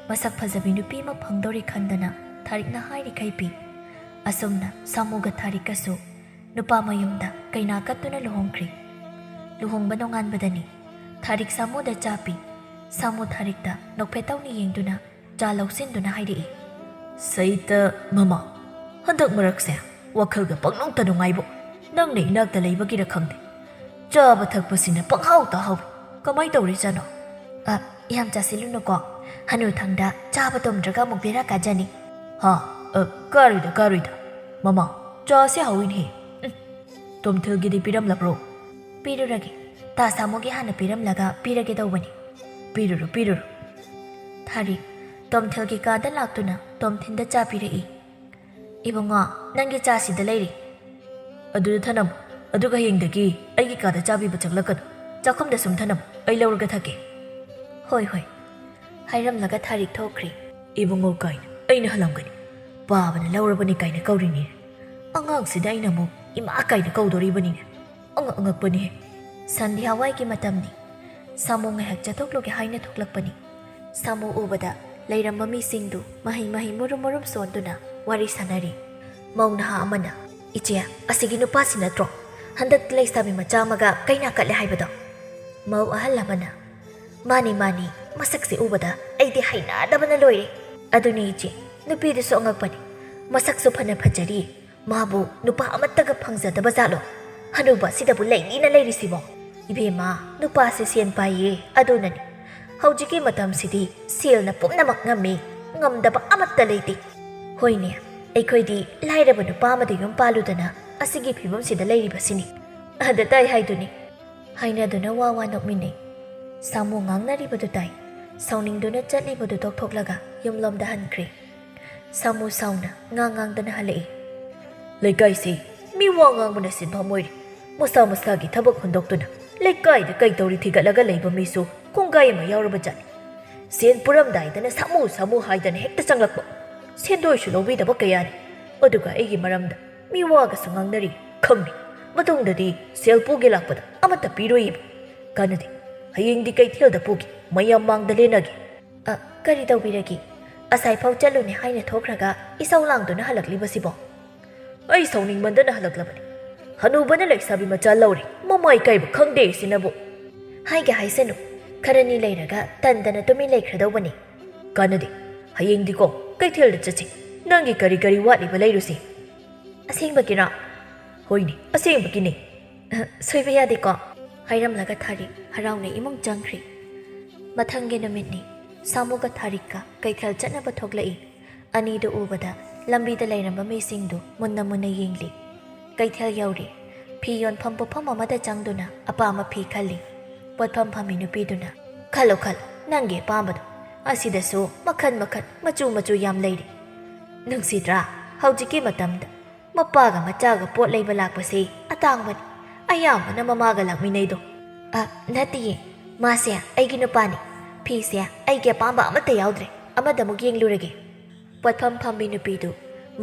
ꯃꯁꯛ ꯐꯖꯕꯤ ꯅꯨꯄꯤ ꯑꯃ ꯐꯪꯗꯧꯔꯤ ꯈꯟꯗꯅ ꯊꯥꯔꯤꯛꯅ ꯍꯥꯏꯔꯤꯈꯩ ꯄꯤ꯫ ꯑꯁꯨꯝꯅ ꯁꯥꯃꯨꯒ ꯊꯥꯔꯤꯛꯀꯁꯨ ꯅꯨꯄꯥ ꯃꯌꯨꯝꯗ ꯀꯩꯅꯥ ꯀꯠꯇꯨꯅ ꯂꯨꯍꯣꯡꯈ꯭ꯔꯤ꯫ ꯂꯨꯍꯣꯡꯕ ꯅꯣꯡꯉꯥꯟꯕꯗꯅꯤ ꯊꯥꯔꯤꯛ ꯁꯥꯃꯨꯗ ꯆꯥ ꯄꯤ꯫ ꯁꯥꯃꯨ ꯊꯥꯔꯤꯛꯇ ꯅꯣꯛꯐꯦꯠꯇꯧꯅ ꯌꯦꯡꯗꯨꯅ ꯆꯥ ꯂꯧꯁꯤꯟꯗꯨꯅ ꯍꯥꯏꯔꯛꯏ꯫ "ꯁꯩꯇ ꯃꯃꯥ, ꯍꯟꯗꯛ ꯃꯔꯛꯁꯦ ꯋꯥꯈꯜꯒ ꯄꯪꯅꯨꯡꯇ ꯅꯨꯡꯉꯥꯏꯕꯣ꯫ ꯅꯪꯅ ꯏꯅꯥꯛꯇ ꯂꯩꯕꯒꯤꯔ ꯈꯪꯗꯦ, ꯆꯥꯕ ꯊꯛꯄꯁꯤꯅ ꯄꯪꯍꯥꯎꯇ ꯍꯥꯎꯏ꯫ ꯀꯃꯥꯏ ꯇꯧꯔꯤꯖꯥꯠꯅꯣ?" "ꯑ, ꯌꯥꯝ ꯆꯥꯁꯤꯜꯂꯨꯅꯨꯀꯣ꯫ ꯍꯅꯨꯊꯪꯗ ꯆꯥꯕ ꯇꯨꯝꯗ꯭ꯔꯒ ꯑꯃꯨꯛ ꯕꯦꯔꯥ ꯀꯥꯖꯅꯤ꯫" "ꯍꯥ? ꯑ, ꯀꯥꯔꯨꯏꯗ, ꯀꯥꯔꯨꯏꯗ꯫ ꯃꯃꯥ, ꯆꯥꯁꯦ ꯍꯥꯎꯏꯅꯦꯍꯦ꯫ ꯎꯝ, ꯇꯣꯝꯊꯤꯜꯒꯤꯗꯤ ꯄꯤꯔꯝꯂꯕ꯭ꯔꯣ?" "ꯄꯤꯔꯨꯔꯒꯦ꯫ ꯇꯥ ꯁꯥꯃꯨꯒꯤ ꯍꯥꯟꯅ ꯄꯤꯔꯝꯂꯒ ꯄꯤꯔꯒꯦ ꯇꯧꯕꯅꯤ꯫" "ꯄꯤꯔꯨꯔꯣ, ꯄꯤꯔꯨꯔꯣ꯫" ꯊꯥꯔꯤꯛ ꯇꯣꯝꯊꯤꯜꯒꯤ ꯀꯥꯗ ꯂꯥꯛꯇꯨꯅ ꯇꯣꯝꯊꯤꯟꯗ ꯆꯥ ꯄꯤꯔꯛꯏ꯫ "ꯏꯕꯨꯡꯉꯣ, ꯅꯪꯒꯤ ꯆꯥ ꯁꯤꯗ ꯂꯩꯔꯤ꯫" "ꯑꯗꯨꯗ ꯊꯅꯝꯃꯨ, ꯑꯗꯨꯒ ꯍꯌꯦꯡꯗꯒꯤ ꯑꯩꯒꯤ ꯀꯥꯗ ꯆꯥ ꯄꯤꯕ ꯆꯪꯂꯛꯀꯅꯨ꯫ ꯆꯥꯛꯈꯨꯝꯗ ꯁꯨꯝ ꯊꯅꯝꯃꯨ, ꯑꯩ ꯂꯧꯔꯒ ꯊꯛꯀꯦ꯫" "ꯍꯣꯏ, ꯍꯣꯏ꯫" ꯍꯥꯏꯔꯝꯂꯒ ꯊꯥꯔꯤꯛ ꯊꯣꯛꯈ꯭ꯔꯤ꯫ "ꯏꯕꯨꯡꯉꯣ ꯀꯥꯏꯅ ꯑꯩꯅ ꯍꯜꯂꯝꯒꯅꯤ, ꯄꯥꯕꯅ ꯂꯧꯔꯕꯅꯤ ꯀꯥꯏꯅ ꯀꯧꯔꯤꯅꯤ꯫ ꯑꯉꯥꯡꯁꯤꯗ ꯑꯩꯅ ꯑꯃꯨꯛ ꯏꯃꯥ ꯀꯥꯏꯅ ꯀꯧꯗꯣꯔꯤꯕꯅꯤꯅꯦ꯫ ꯑꯉꯛ ꯑꯉꯛꯄꯅꯤꯍꯦ꯫" ꯁꯟꯙ꯭ꯌꯥꯋꯥꯏꯒꯤ ꯃꯇꯝꯅꯤ꯫ ꯁꯥꯃꯨ ꯉꯥꯏꯍꯥꯛ ꯆꯠꯊꯣꯛꯂꯨꯒꯦ ꯍꯥꯏꯅ ꯊꯣꯛꯂꯛꯄꯅꯤ꯫ ꯁꯥꯃꯨ ꯎꯕꯗ ꯂꯩꯔꯝꯕ ꯃꯤꯁꯤꯡꯗꯨ ꯃꯍꯩ ꯃꯍꯩ ꯃꯨꯔꯨꯝ ꯃꯨꯔꯨꯝ ꯁꯣꯟꯗꯨꯅ ꯋꯥꯔꯤ ꯁꯥꯅꯔꯤ꯫ ꯃꯧ ꯅꯍꯥ ꯑꯃꯅ, "ꯏꯆꯦ, ꯑꯁꯤꯒꯤ ꯅꯨꯄꯥꯁꯤ ꯅꯠꯇ꯭ꯔꯣ ꯍꯟꯗꯛ ꯂꯩꯁꯥꯕꯤ ꯃꯆꯥ ꯑꯃꯒ ꯀꯩꯅꯥ ꯀꯠꯂꯦ ꯍꯥꯏꯕꯗꯣ?" ꯃꯧ ꯑꯍꯜ ꯑꯃꯅ, "ꯃꯥꯅꯤ, ꯃꯥꯅꯤ, ꯃꯁꯛꯁꯤ ꯎꯕꯗ ꯑꯩꯗꯤ ꯍꯩꯅꯗꯕꯅ ꯂꯣꯏꯔꯦ꯫ ꯑꯗꯨꯅꯤ ꯏꯆꯦ, ꯅꯨꯄꯤꯗꯨꯁꯨ ꯑꯉꯛꯄꯅꯤ꯫ ꯃꯁꯛꯁꯨ ꯐꯅ ꯐꯖꯔꯤ, ꯃꯥꯕꯨ ꯅꯨꯄꯥ ꯑꯃꯠꯇꯒ ꯐꯪꯖꯗꯕ ꯖꯥꯠꯂꯣ? ꯍꯅꯨꯕ ꯑꯁꯤꯗꯕꯨ ꯂꯩꯅꯤꯅ ꯂꯩꯔꯤꯁꯤꯕꯣ? ꯏꯕꯦꯝꯃ, ꯅꯨꯄꯥꯁꯦ ꯁꯦꯟ ꯄꯥꯏꯌꯦ, ꯑꯗꯨꯅꯅꯤ꯫ ꯍꯧꯖꯤꯛꯀꯤ ꯃꯇꯝꯁꯤꯗꯤ ꯁꯦꯜꯅ ꯄꯨꯝꯅꯃꯛ ꯉꯝꯃꯤ, ꯉꯝꯗꯕ ꯑꯃꯠꯇ ꯂꯩꯇꯦ꯫ ꯍꯣꯏꯅꯦ, ꯑꯩꯈꯣꯏꯗꯤ ꯂꯥꯏꯔꯕ ꯅꯨꯄꯥ ꯑꯃꯗ ꯌꯨꯝ ꯄꯥꯜꯂꯨꯗꯅ ꯑꯁꯤꯒꯤ ꯐꯤꯕꯝꯁꯤꯗ ꯂꯩꯔꯤꯕꯁꯤꯅꯤ꯫ ꯑꯗ ꯇꯥꯏ ꯍꯥꯏꯗꯨꯅꯤ꯫" ꯍꯥꯏꯅꯗꯨꯅ ꯋꯥ ꯋꯥ ꯅꯣꯛꯃꯤꯟꯅꯩ꯫ ꯁꯥꯃꯨ ꯉꯥꯡꯅꯔꯤꯕꯗꯨ ꯇꯥꯏ꯫ ꯁꯥꯎꯅꯤꯡꯗꯨꯅ ꯆꯠꯂꯤꯕꯗꯨ ꯇꯣꯛꯊꯣꯛꯂꯒ ꯌꯨꯝꯂꯣꯝꯗ ꯍꯟꯈ꯭ꯔꯦ꯫ ꯁꯥꯃꯨ ꯁꯥꯎꯅ ꯉꯥꯡ ꯉꯥꯡꯗꯅ ꯍꯜꯂꯛꯏ꯫ "ꯂꯩꯀꯥꯏꯁꯤ ꯃꯤ ꯋꯥ ꯉꯥꯡꯕꯅ ꯁꯤꯟꯐꯝ ꯑꯣꯏꯔꯤ꯫ ꯃꯁꯥ ꯃꯁꯥꯒꯤ ꯊꯕꯛ ꯍꯨꯟꯗꯣꯛꯇꯨꯅ ꯂꯩꯀꯥꯏꯗ ꯀꯩ ꯇꯧꯔꯤ ꯊꯤꯒꯠꯂꯒ ꯂꯩꯕ ꯃꯤꯁꯨ ꯀꯣꯡꯒꯥꯏ ꯑꯃ ꯌꯥꯎꯔꯕ ꯖꯥꯠꯅꯤ꯫ ꯁꯦꯟ ꯄꯨꯔꯝꯗꯥꯏꯗꯅ ꯁꯥꯃꯨ ꯁꯥꯃꯨ ꯍꯥꯏꯗꯅ ꯍꯦꯛꯇ ꯆꯪꯂꯛꯄ꯫ ꯁꯦꯟꯗꯣꯏꯁꯨ ꯂꯧꯕꯤꯗꯕ ꯀꯌꯥꯅꯤ꯫ ꯑꯗꯨꯒ ꯑꯩꯒꯤ ꯃꯔꯝꯗ ꯃꯤ ꯋꯥꯒꯁꯨ ꯉꯥꯡꯅꯔꯤ꯫ ꯈꯪꯗꯦ, ꯃꯇꯨꯡꯗꯗꯤ ꯁꯦꯜ ꯄꯨꯒꯦ ꯂꯥꯛꯄꯗ ꯑꯃꯠꯇ ꯄꯤꯔꯣꯏꯌꯦꯕ꯫ ꯀꯥꯟꯅꯗꯦ, ꯍꯌꯦꯡꯗꯤ ꯀꯩꯊꯦꯜꯗ ꯄꯨꯒꯦ, ꯃꯌꯥꯝ ꯃꯥꯡꯗ ꯂꯦꯟꯅꯒꯦ꯫" "ꯑ, ꯀꯔꯤ ꯇꯧꯕꯤꯔꯒꯦ? ꯑꯁꯥꯏꯐꯥꯎ ꯆꯠꯂꯨꯅꯦ ꯍꯥꯏꯅ ꯊꯣꯛꯈ꯭ꯔꯒ ꯏꯁꯧ ꯂꯥꯡꯗꯨꯅ ꯍꯜꯂꯛꯂꯤꯕꯁꯤꯕꯣ?" "ꯑꯩ ꯁꯥꯎꯅꯤꯡꯃꯟꯗꯅ ꯍꯜꯂꯛꯂꯕꯅꯤ꯫ ꯍꯅꯨꯕꯅ ꯂꯩꯁꯥꯕꯤ ꯃꯆꯥ ꯂꯧꯔꯦ, ꯃꯃꯥ ꯏꯀꯥꯏꯕ ꯈꯪꯗꯦ ꯁꯤꯅꯕꯨ꯫" "ꯍꯥꯏꯒꯦ ꯍꯥꯏꯁꯅꯨ, ꯈꯔꯅꯤ ꯂꯩꯔꯒ ꯇꯟꯗꯅ ꯇꯨꯃꯤꯟ ꯂꯩꯈ꯭ꯔꯗꯧꯕꯅꯤ꯫" "ꯀꯥꯟꯅꯗꯦ, ꯍꯌꯦꯡꯗꯤꯀꯣ ꯀꯩꯊꯦꯜꯗ ꯆꯠꯁꯤ, ꯅꯪꯒꯤ ꯀꯔꯤ ꯀꯔꯤ ꯋꯥꯠꯂꯤꯕ ꯂꯩꯔꯨꯁꯤ꯫" "ꯑꯁꯦꯡꯕꯒꯤꯔꯣ?" "ꯍꯣꯏꯅꯦ, ꯑꯁꯦꯡꯕꯒꯤꯅꯦ꯫" "ꯑ, ꯁꯣꯏꯕ ꯌꯥꯗꯦꯀꯣ꯫" ꯍꯥꯏꯔꯝꯂꯒ ꯊꯥꯔꯤꯛ ꯍꯔꯥꯎꯅ ꯏꯃꯨꯡ ꯆꯪꯈ꯭ꯔꯤ꯫ ꯃꯊꯪꯒꯤ ꯅꯨꯃꯤꯠꯅꯤ꯫ ꯁꯥꯃꯨꯒ ꯊꯥꯔꯤꯛꯀ ꯀꯩꯊꯦꯜ ꯆꯠꯅꯕ ꯊꯣꯛꯂꯛꯏ꯫ ꯑꯅꯤꯗꯨ ꯎꯕꯗ ꯂꯝꯕꯤꯗ ꯂꯩꯔꯝꯕ ꯃꯤꯁꯤꯡꯗꯨ ꯃꯨꯟꯅ ꯃꯨꯟꯅ ꯌꯦꯡꯂꯤ꯫ ꯀꯩꯊꯦꯜ ꯌꯧꯔꯦ꯫ ꯐꯤ ꯌꯣꯟꯐꯝ ꯄꯣꯠꯐꯝ ꯑꯃꯗ ꯆꯪꯗꯨꯅ ꯑꯄꯥꯝꯕ ꯐꯤ ꯈꯜꯂꯤ꯫ ꯄꯣꯠꯐꯝ ꯐꯝꯃꯤ ꯅꯨꯄꯤꯗꯨꯅ, "ꯈꯜꯂꯣ, ꯈꯜꯂꯣ, ꯅꯪꯒꯤ ꯑꯄꯥꯝꯕꯗꯣ꯫ ꯑꯁꯤꯗꯁꯨ ꯃꯈꯜ ꯃꯈꯜ, ꯃꯆꯨ ꯃꯆꯨ ꯌꯥꯝ ꯂꯩꯔꯤ꯫ ꯅꯨꯡꯁꯤꯗ꯭ꯔꯥ? ꯍꯧꯖꯤꯛꯀꯤ ꯃꯇꯝꯗ ꯃꯄꯥꯒ ꯃꯆꯥꯒ ꯄꯣꯠ ꯂꯩꯕ ꯂꯥꯛꯄꯁꯤ ꯑꯇꯥꯡꯕꯅꯤ꯫ ꯑꯌꯥꯝꯕꯅ ꯃꯃꯥꯒ ꯂꯥꯛꯃꯤꯟꯅꯩꯗꯣ꯫" "ꯑ, ꯅꯠꯇꯤꯌꯦ꯫ ꯃꯥꯁꯦ ꯑꯩꯒꯤ ꯅꯨꯄꯥꯅꯤ꯫ ꯐꯤꯁꯦ ꯑꯩꯒꯤ ꯑꯄꯥꯝꯕ ꯑꯃꯠꯇ ꯌꯥꯎꯗ꯭ꯔꯦ꯫ ꯑꯃꯗꯃꯨꯛ ꯌꯦꯡꯂꯨꯔꯒꯦ꯫" ꯄꯣꯠꯐꯝ ꯐꯝꯕꯤ ꯅꯨꯄꯤꯗꯨ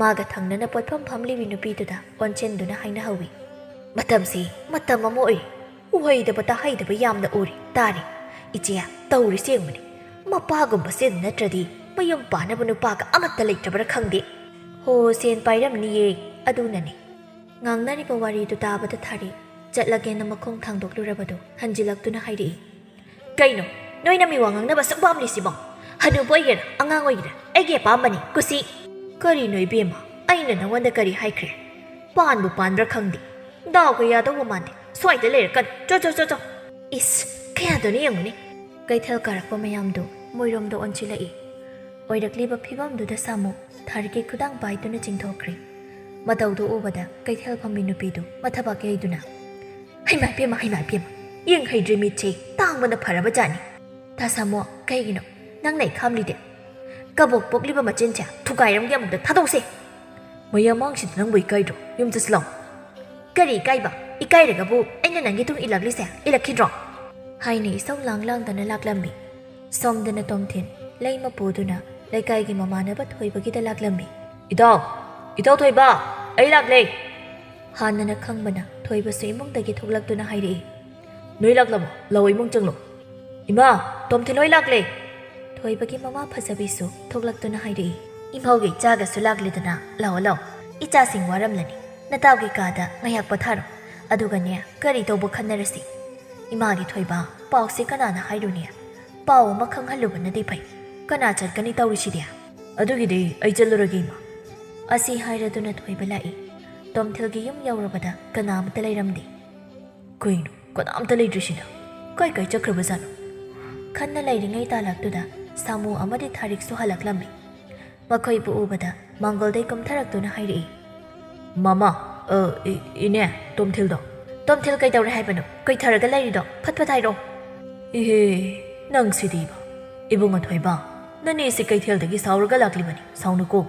ꯃꯥꯒ ꯊꯪꯅꯅ ꯄꯣꯠꯐꯝ ꯐꯝꯂꯤꯕꯤ ꯅꯨꯄꯤꯗꯨꯗ ꯑꯣꯟꯁꯤꯟꯗꯨꯅ ꯍꯥꯏꯅꯍꯧꯏ꯫ "ꯃꯇꯝꯁꯤ ꯃꯇꯝ ꯑꯃ ꯑꯣꯏꯔꯤ꯫ ꯎꯍꯩꯗꯕ ꯇꯥꯍꯩꯗꯕ ꯌꯥꯝꯅ ꯎꯔꯦ ꯇꯥꯔꯦ꯫ ꯏꯆꯦ, ꯇꯧꯔꯤꯁꯦ ꯌꯦꯡꯉꯨꯅꯦ꯫ ꯃꯄꯥꯒꯨꯝꯕꯁꯦ ꯅꯠꯇ꯭ꯔꯗꯤ ꯃꯌꯨꯝ ꯄꯥꯟꯅꯕ ꯅꯨꯄꯥꯒ ꯑꯃꯠꯇ ꯂꯩꯇ꯭ꯔꯕ꯭ꯔꯥ ꯈꯪꯗꯦ꯫ ꯍꯣ, ꯁꯦꯟ ꯄꯥꯏꯔꯝꯅꯤꯌꯦ, ꯑꯗꯨꯅꯅꯦ꯫ ꯉꯥꯡꯅꯔꯤꯕ ꯋꯥꯔꯤꯗꯨ ꯇꯥꯕꯗ ꯊꯥꯔꯤ ꯆꯠꯂꯒꯦꯅ ꯃꯈꯣꯡ ꯊꯥꯡꯗꯣꯛꯂꯨꯔꯕꯗꯨ ꯍꯟꯖꯤꯜꯂꯛꯇꯨꯅ ꯍꯥꯏꯔꯛꯏ, "ꯀꯩꯅꯣ? ꯅꯣꯏꯅ ꯃꯤ ꯋꯥ ꯉꯥꯡꯅꯕ ꯑꯁꯨꯛ ꯄꯥꯝꯂꯤꯁꯤꯕꯣ? ꯍꯅꯨꯕ ꯑꯣꯏꯒꯦꯔꯥ, ꯑꯉꯥꯡ ꯑꯣꯏꯒꯦꯔꯥ, ꯑꯩꯒꯤ ꯑꯄꯥꯝꯕꯅꯤ, ꯀꯨꯁꯤ꯫" "ꯀꯔꯤꯅꯣ ꯏꯕꯦꯝꯃ, ꯑꯩꯅ ꯅꯉꯣꯟꯗ ꯀꯔꯤ ꯍꯥꯏꯈ꯭ꯔꯦ? ꯄꯥꯟꯕꯨ ꯄꯥꯟꯕ꯭ꯔꯥ ꯈꯪꯗꯦ꯫ ꯗꯥꯎꯒ ꯌꯥꯗꯧꯕ ꯃꯥꯟꯗꯦ꯫ ꯁ꯭ꯋꯥꯏꯗ ꯂꯩꯔꯛꯀꯅꯨ꯫ ꯆꯣ, ꯆꯣ, ꯆꯣ, ꯆꯣ꯫" ꯏꯁ, ꯀꯌꯥꯗꯨꯅ ꯌꯦꯡꯉꯨꯅꯦ꯫ ꯀꯩꯊꯦꯜ ꯀꯥꯔꯛꯄ ꯃꯌꯥꯝꯗꯨ ꯃꯣꯏꯔꯣꯝꯗ ꯑꯣꯟꯁꯤꯜꯂꯛꯏ꯫ ꯑꯣꯏꯔꯛꯂꯤꯕ ꯐꯤꯕꯝꯗꯨꯗ ꯁꯥꯃꯨ ꯊꯥꯔꯤꯛꯀꯤ ꯈꯨꯗꯥꯡ ꯄꯥꯏꯗꯨꯅ ꯆꯤꯡꯊꯣꯛꯈ꯭ꯔꯦ꯫ ꯃꯇꯧꯗꯨ ꯎꯕꯗ ꯀꯩꯊꯦꯜ ꯐꯝꯕꯤ ꯅꯨꯄꯤꯗꯨ ꯃꯊꯕꯥꯛ ꯌꯩꯗꯨꯅ, "ꯍꯩꯃꯥ ꯏꯕꯦꯝꯃ, ꯍꯩꯃꯥ ꯏꯕꯦꯝꯃ, ꯌꯦꯡꯍꯩꯗ꯭ꯔꯦ ꯃꯤꯠꯁꯦ, ꯇꯥꯡꯕꯅ ꯐꯔꯕ ꯖꯥꯠꯅꯤ꯫ ꯇꯥ ꯁꯥꯃꯨ, ꯀꯩꯒꯤꯅꯣ? ꯅꯪꯅ ꯏꯈꯥꯝꯂꯤꯗꯦ꯫ ꯀꯕꯣꯛ ꯄꯣꯛꯂꯤꯕ ꯃꯆꯤꯟꯁꯦ ꯊꯨꯒꯥꯏꯔꯝꯒꯦ ꯑꯃꯨꯛꯇ ꯊꯥꯗꯣꯛꯁꯦ꯫" "ꯃꯌꯥꯝ ꯃꯥꯡꯁꯤꯗ ꯅꯪꯕꯨ ꯏꯀꯥꯏꯗ꯭ꯔꯣ? ꯌꯨꯝ ꯆꯠꯁꯤ ꯂꯥꯎ꯫" "ꯀꯔꯤ ꯏꯀꯥꯏꯕ? ꯏꯀꯥꯏꯔꯒꯕꯨ ꯑꯩꯅ ꯅꯪꯒꯤ ꯇꯨꯡ ꯏꯜꯂꯛꯂꯤꯁꯦ ꯏꯜꯂꯛꯈꯤꯗ꯭ꯔꯣ?" ꯍꯥꯏꯅ ꯏꯁꯧ ꯂꯥꯡ ꯂꯥꯡꯗꯅ ꯂꯥꯛꯂꯝꯃꯤ꯫ ꯁꯣꯝꯗꯅ ꯇꯣꯝꯊꯤꯟ ꯂꯩꯃ ꯄꯨꯗꯨꯅ ꯂꯩꯀꯥꯏꯒꯤ ꯃꯃꯥꯟꯅꯕ ꯊꯣꯏꯕꯒꯤꯗ ꯂꯥꯛꯂꯝꯃꯤ꯫ "ꯏꯇꯥꯎ, ꯏꯇꯥꯎ ꯊꯣꯏꯕ, ꯑꯩ ꯂꯥꯛꯂꯦ!" ꯍꯥꯟꯅꯅ ꯈꯪꯕꯅ ꯊꯣꯏꯕꯁꯨ ꯏꯃꯨꯡꯗꯒꯤ ꯊꯣꯛꯂꯛꯇꯨꯅ ꯍꯥꯏꯔꯛꯏ꯫ "ꯅꯣꯏ ꯂꯥꯛꯂꯕꯣ? ꯂꯥꯛꯑꯣ, ꯏꯃꯨꯡ ꯆꯪꯂꯣ꯫ ꯏꯃꯥ, ꯇꯣꯝꯊꯤꯟ ꯍꯣꯏ ꯂꯥꯛꯂꯦ!" ꯊꯣꯏꯕꯒꯤ ꯃꯃꯥ ꯐꯖꯕꯤꯁꯨ ꯊꯣꯛꯂꯛꯇꯨꯅ ꯍꯥꯏꯔꯛꯏ꯫ "ꯏꯃꯧꯒꯤ ꯏꯆꯥꯒꯁꯨ ꯂꯥꯛꯂꯦꯗꯅ, ꯂꯥꯛꯑꯣ, ꯂꯥꯛꯑꯣ꯫ ꯏꯆꯥꯁꯤꯡ ꯋꯥꯔꯝꯂꯅꯤ꯫ ꯅꯇꯥꯎꯒꯤ ꯀꯥꯗ ꯉꯥꯏꯍꯥꯛ ꯄꯣꯊꯥꯔꯣ꯫ ꯑꯗꯨꯒꯅꯦ, ꯀꯔꯤ ꯇꯧꯕ ꯈꯟꯅꯔꯁꯤ꯫ ꯏꯃꯥꯒꯤ ꯊꯣꯏꯕ, ꯄꯥꯎꯁꯦ ꯀꯅꯥꯅ ꯍꯥꯏꯔꯨꯅꯤ? ꯄꯥꯎ ꯑꯃ ꯈꯪꯍꯜꯂꯨꯕꯅꯗꯤ ꯐꯩ꯫ ꯀꯅꯥ ꯆꯠꯀꯅꯤ ꯇꯧꯔꯤꯁꯤꯗꯤ?" "ꯑꯗꯨꯒꯤꯗꯤ ꯑꯩ ꯆꯠꯂꯨꯔꯒꯦ, ꯏꯃꯥ꯫" ꯑꯁꯤ ꯍꯥꯏꯔꯗꯨꯅ ꯊꯣꯏꯕ ꯂꯥꯛꯏ꯫ ꯇꯣꯝꯊꯤꯜꯒꯤ ꯌꯨꯝ ꯌꯧꯔꯕꯗ ꯀꯅꯥ ꯑꯃꯠꯇ ꯂꯩꯔꯝꯗꯦ꯫ "ꯀꯩꯅꯣ, ꯀꯅꯥꯝꯇ ꯂꯩꯇ꯭ꯔꯤꯁꯤꯅ? ꯀꯥꯏ ꯀꯥꯏ ꯆꯠꯈ꯭ꯔꯕꯖꯥꯠꯅꯣ?" ꯈꯟꯅ ꯂꯩꯔꯤꯉꯩ ꯇꯥꯂꯛꯇꯨꯗ ꯁꯥꯃꯨ ꯑꯃꯗꯤ ꯊꯥꯔꯤꯛꯁꯨ ꯍꯜꯂꯛꯂꯝꯃꯤ꯫ ꯃꯈꯣꯏꯕꯨ ꯎꯕꯗ ꯃꯥꯡꯒꯣꯜꯗꯩ ꯀꯨꯝꯊꯔꯛꯇꯨꯅ ꯍꯥꯏꯔꯛꯏ꯫ "ꯃꯃꯥ, ꯑ, ꯏ-, ꯏꯅꯦ, ꯇꯣꯝꯊꯤꯜꯗꯣ꯫" "ꯇꯣꯝꯊꯤꯜ ꯀꯩꯗꯧꯔꯦ ꯍꯥꯏꯕꯅꯣ? ꯀꯩꯊꯔꯒ ꯂꯩꯔꯤꯗꯣ? ꯐꯠ ꯐꯠ ꯍꯥꯏꯔꯛꯑꯣ꯫" "ꯏꯍꯦ, ꯅꯪꯁꯤꯗꯤꯕ꯫ ꯏꯕꯨꯡ ꯑꯊꯣꯏꯕ, ꯅꯅꯦꯁꯤ ꯀꯩꯊꯦꯜꯗꯒꯤ ꯁꯥꯎꯔꯒ ꯂꯥꯛꯂꯤꯕꯅꯤ, ꯁꯥꯎꯅꯨꯀꯣ꯫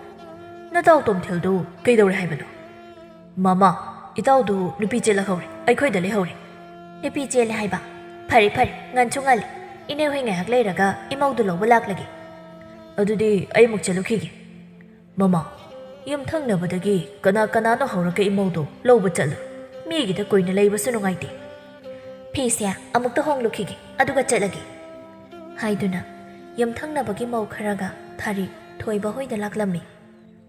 ꯅꯇꯥꯎ ꯇꯣꯝꯊꯤꯜꯗꯨ ꯀꯩꯗꯧꯔꯦ ꯍꯥꯏꯕꯅꯣ?" "ꯃꯃꯥ, ꯏꯇꯥꯎꯗꯨ ꯅꯨꯄꯤ ꯆꯦꯜꯂꯛꯍꯧꯔꯦ, ꯑꯩꯈꯣꯏꯗ ꯂꯩꯍꯧꯔꯦ꯫" "ꯅꯨꯄꯤ ꯆꯦꯜꯂꯦ ꯍꯥꯏꯕ? ꯐꯔꯦ, ꯐꯔꯦ, ꯉꯟꯁꯨ ꯉꯜꯂꯤ꯫ ꯏꯅꯦ ꯍꯣꯏ ꯉꯥꯏꯍꯥꯛ ꯂꯩꯔꯒ ꯏꯃꯧꯗꯨ ꯂꯧꯕ ꯂꯥꯛꯂꯒꯦ꯫" "ꯑꯗꯨꯗꯤ ꯑꯩ ꯑꯃꯨꯛ ꯆꯦꯜꯂꯨꯈꯤꯒꯦ꯫" "ꯃꯃꯥ, ꯌꯨꯝꯊꯪꯅꯕꯗꯒꯤ ꯀꯅꯥ ꯀꯅꯥꯅꯣ ꯍꯧꯔꯒ ꯏꯃꯧꯗꯨ ꯂꯧꯕ ꯆꯠꯂꯨ꯫ ꯃꯤꯒꯤꯗ ꯀꯨꯏꯅ ꯂꯩꯕꯁꯨ ꯅꯨꯡꯉꯥꯏꯇꯦ꯫" "ꯐꯤꯁꯦ ꯑꯃꯨꯛꯇ ꯍꯣꯡꯂꯨꯈꯤꯒꯦ, ꯑꯗꯨꯒ ꯆꯠꯂꯒꯦ" ꯍꯥꯏꯗꯨꯅ ꯌꯨꯝꯊꯪꯅꯕꯒꯤ ꯃꯧ ꯈꯔꯒ ꯊꯥꯔꯤꯛ ꯊꯣꯏꯕ ꯍꯣꯏꯗ ꯂꯥꯛꯂꯝꯃꯤ꯫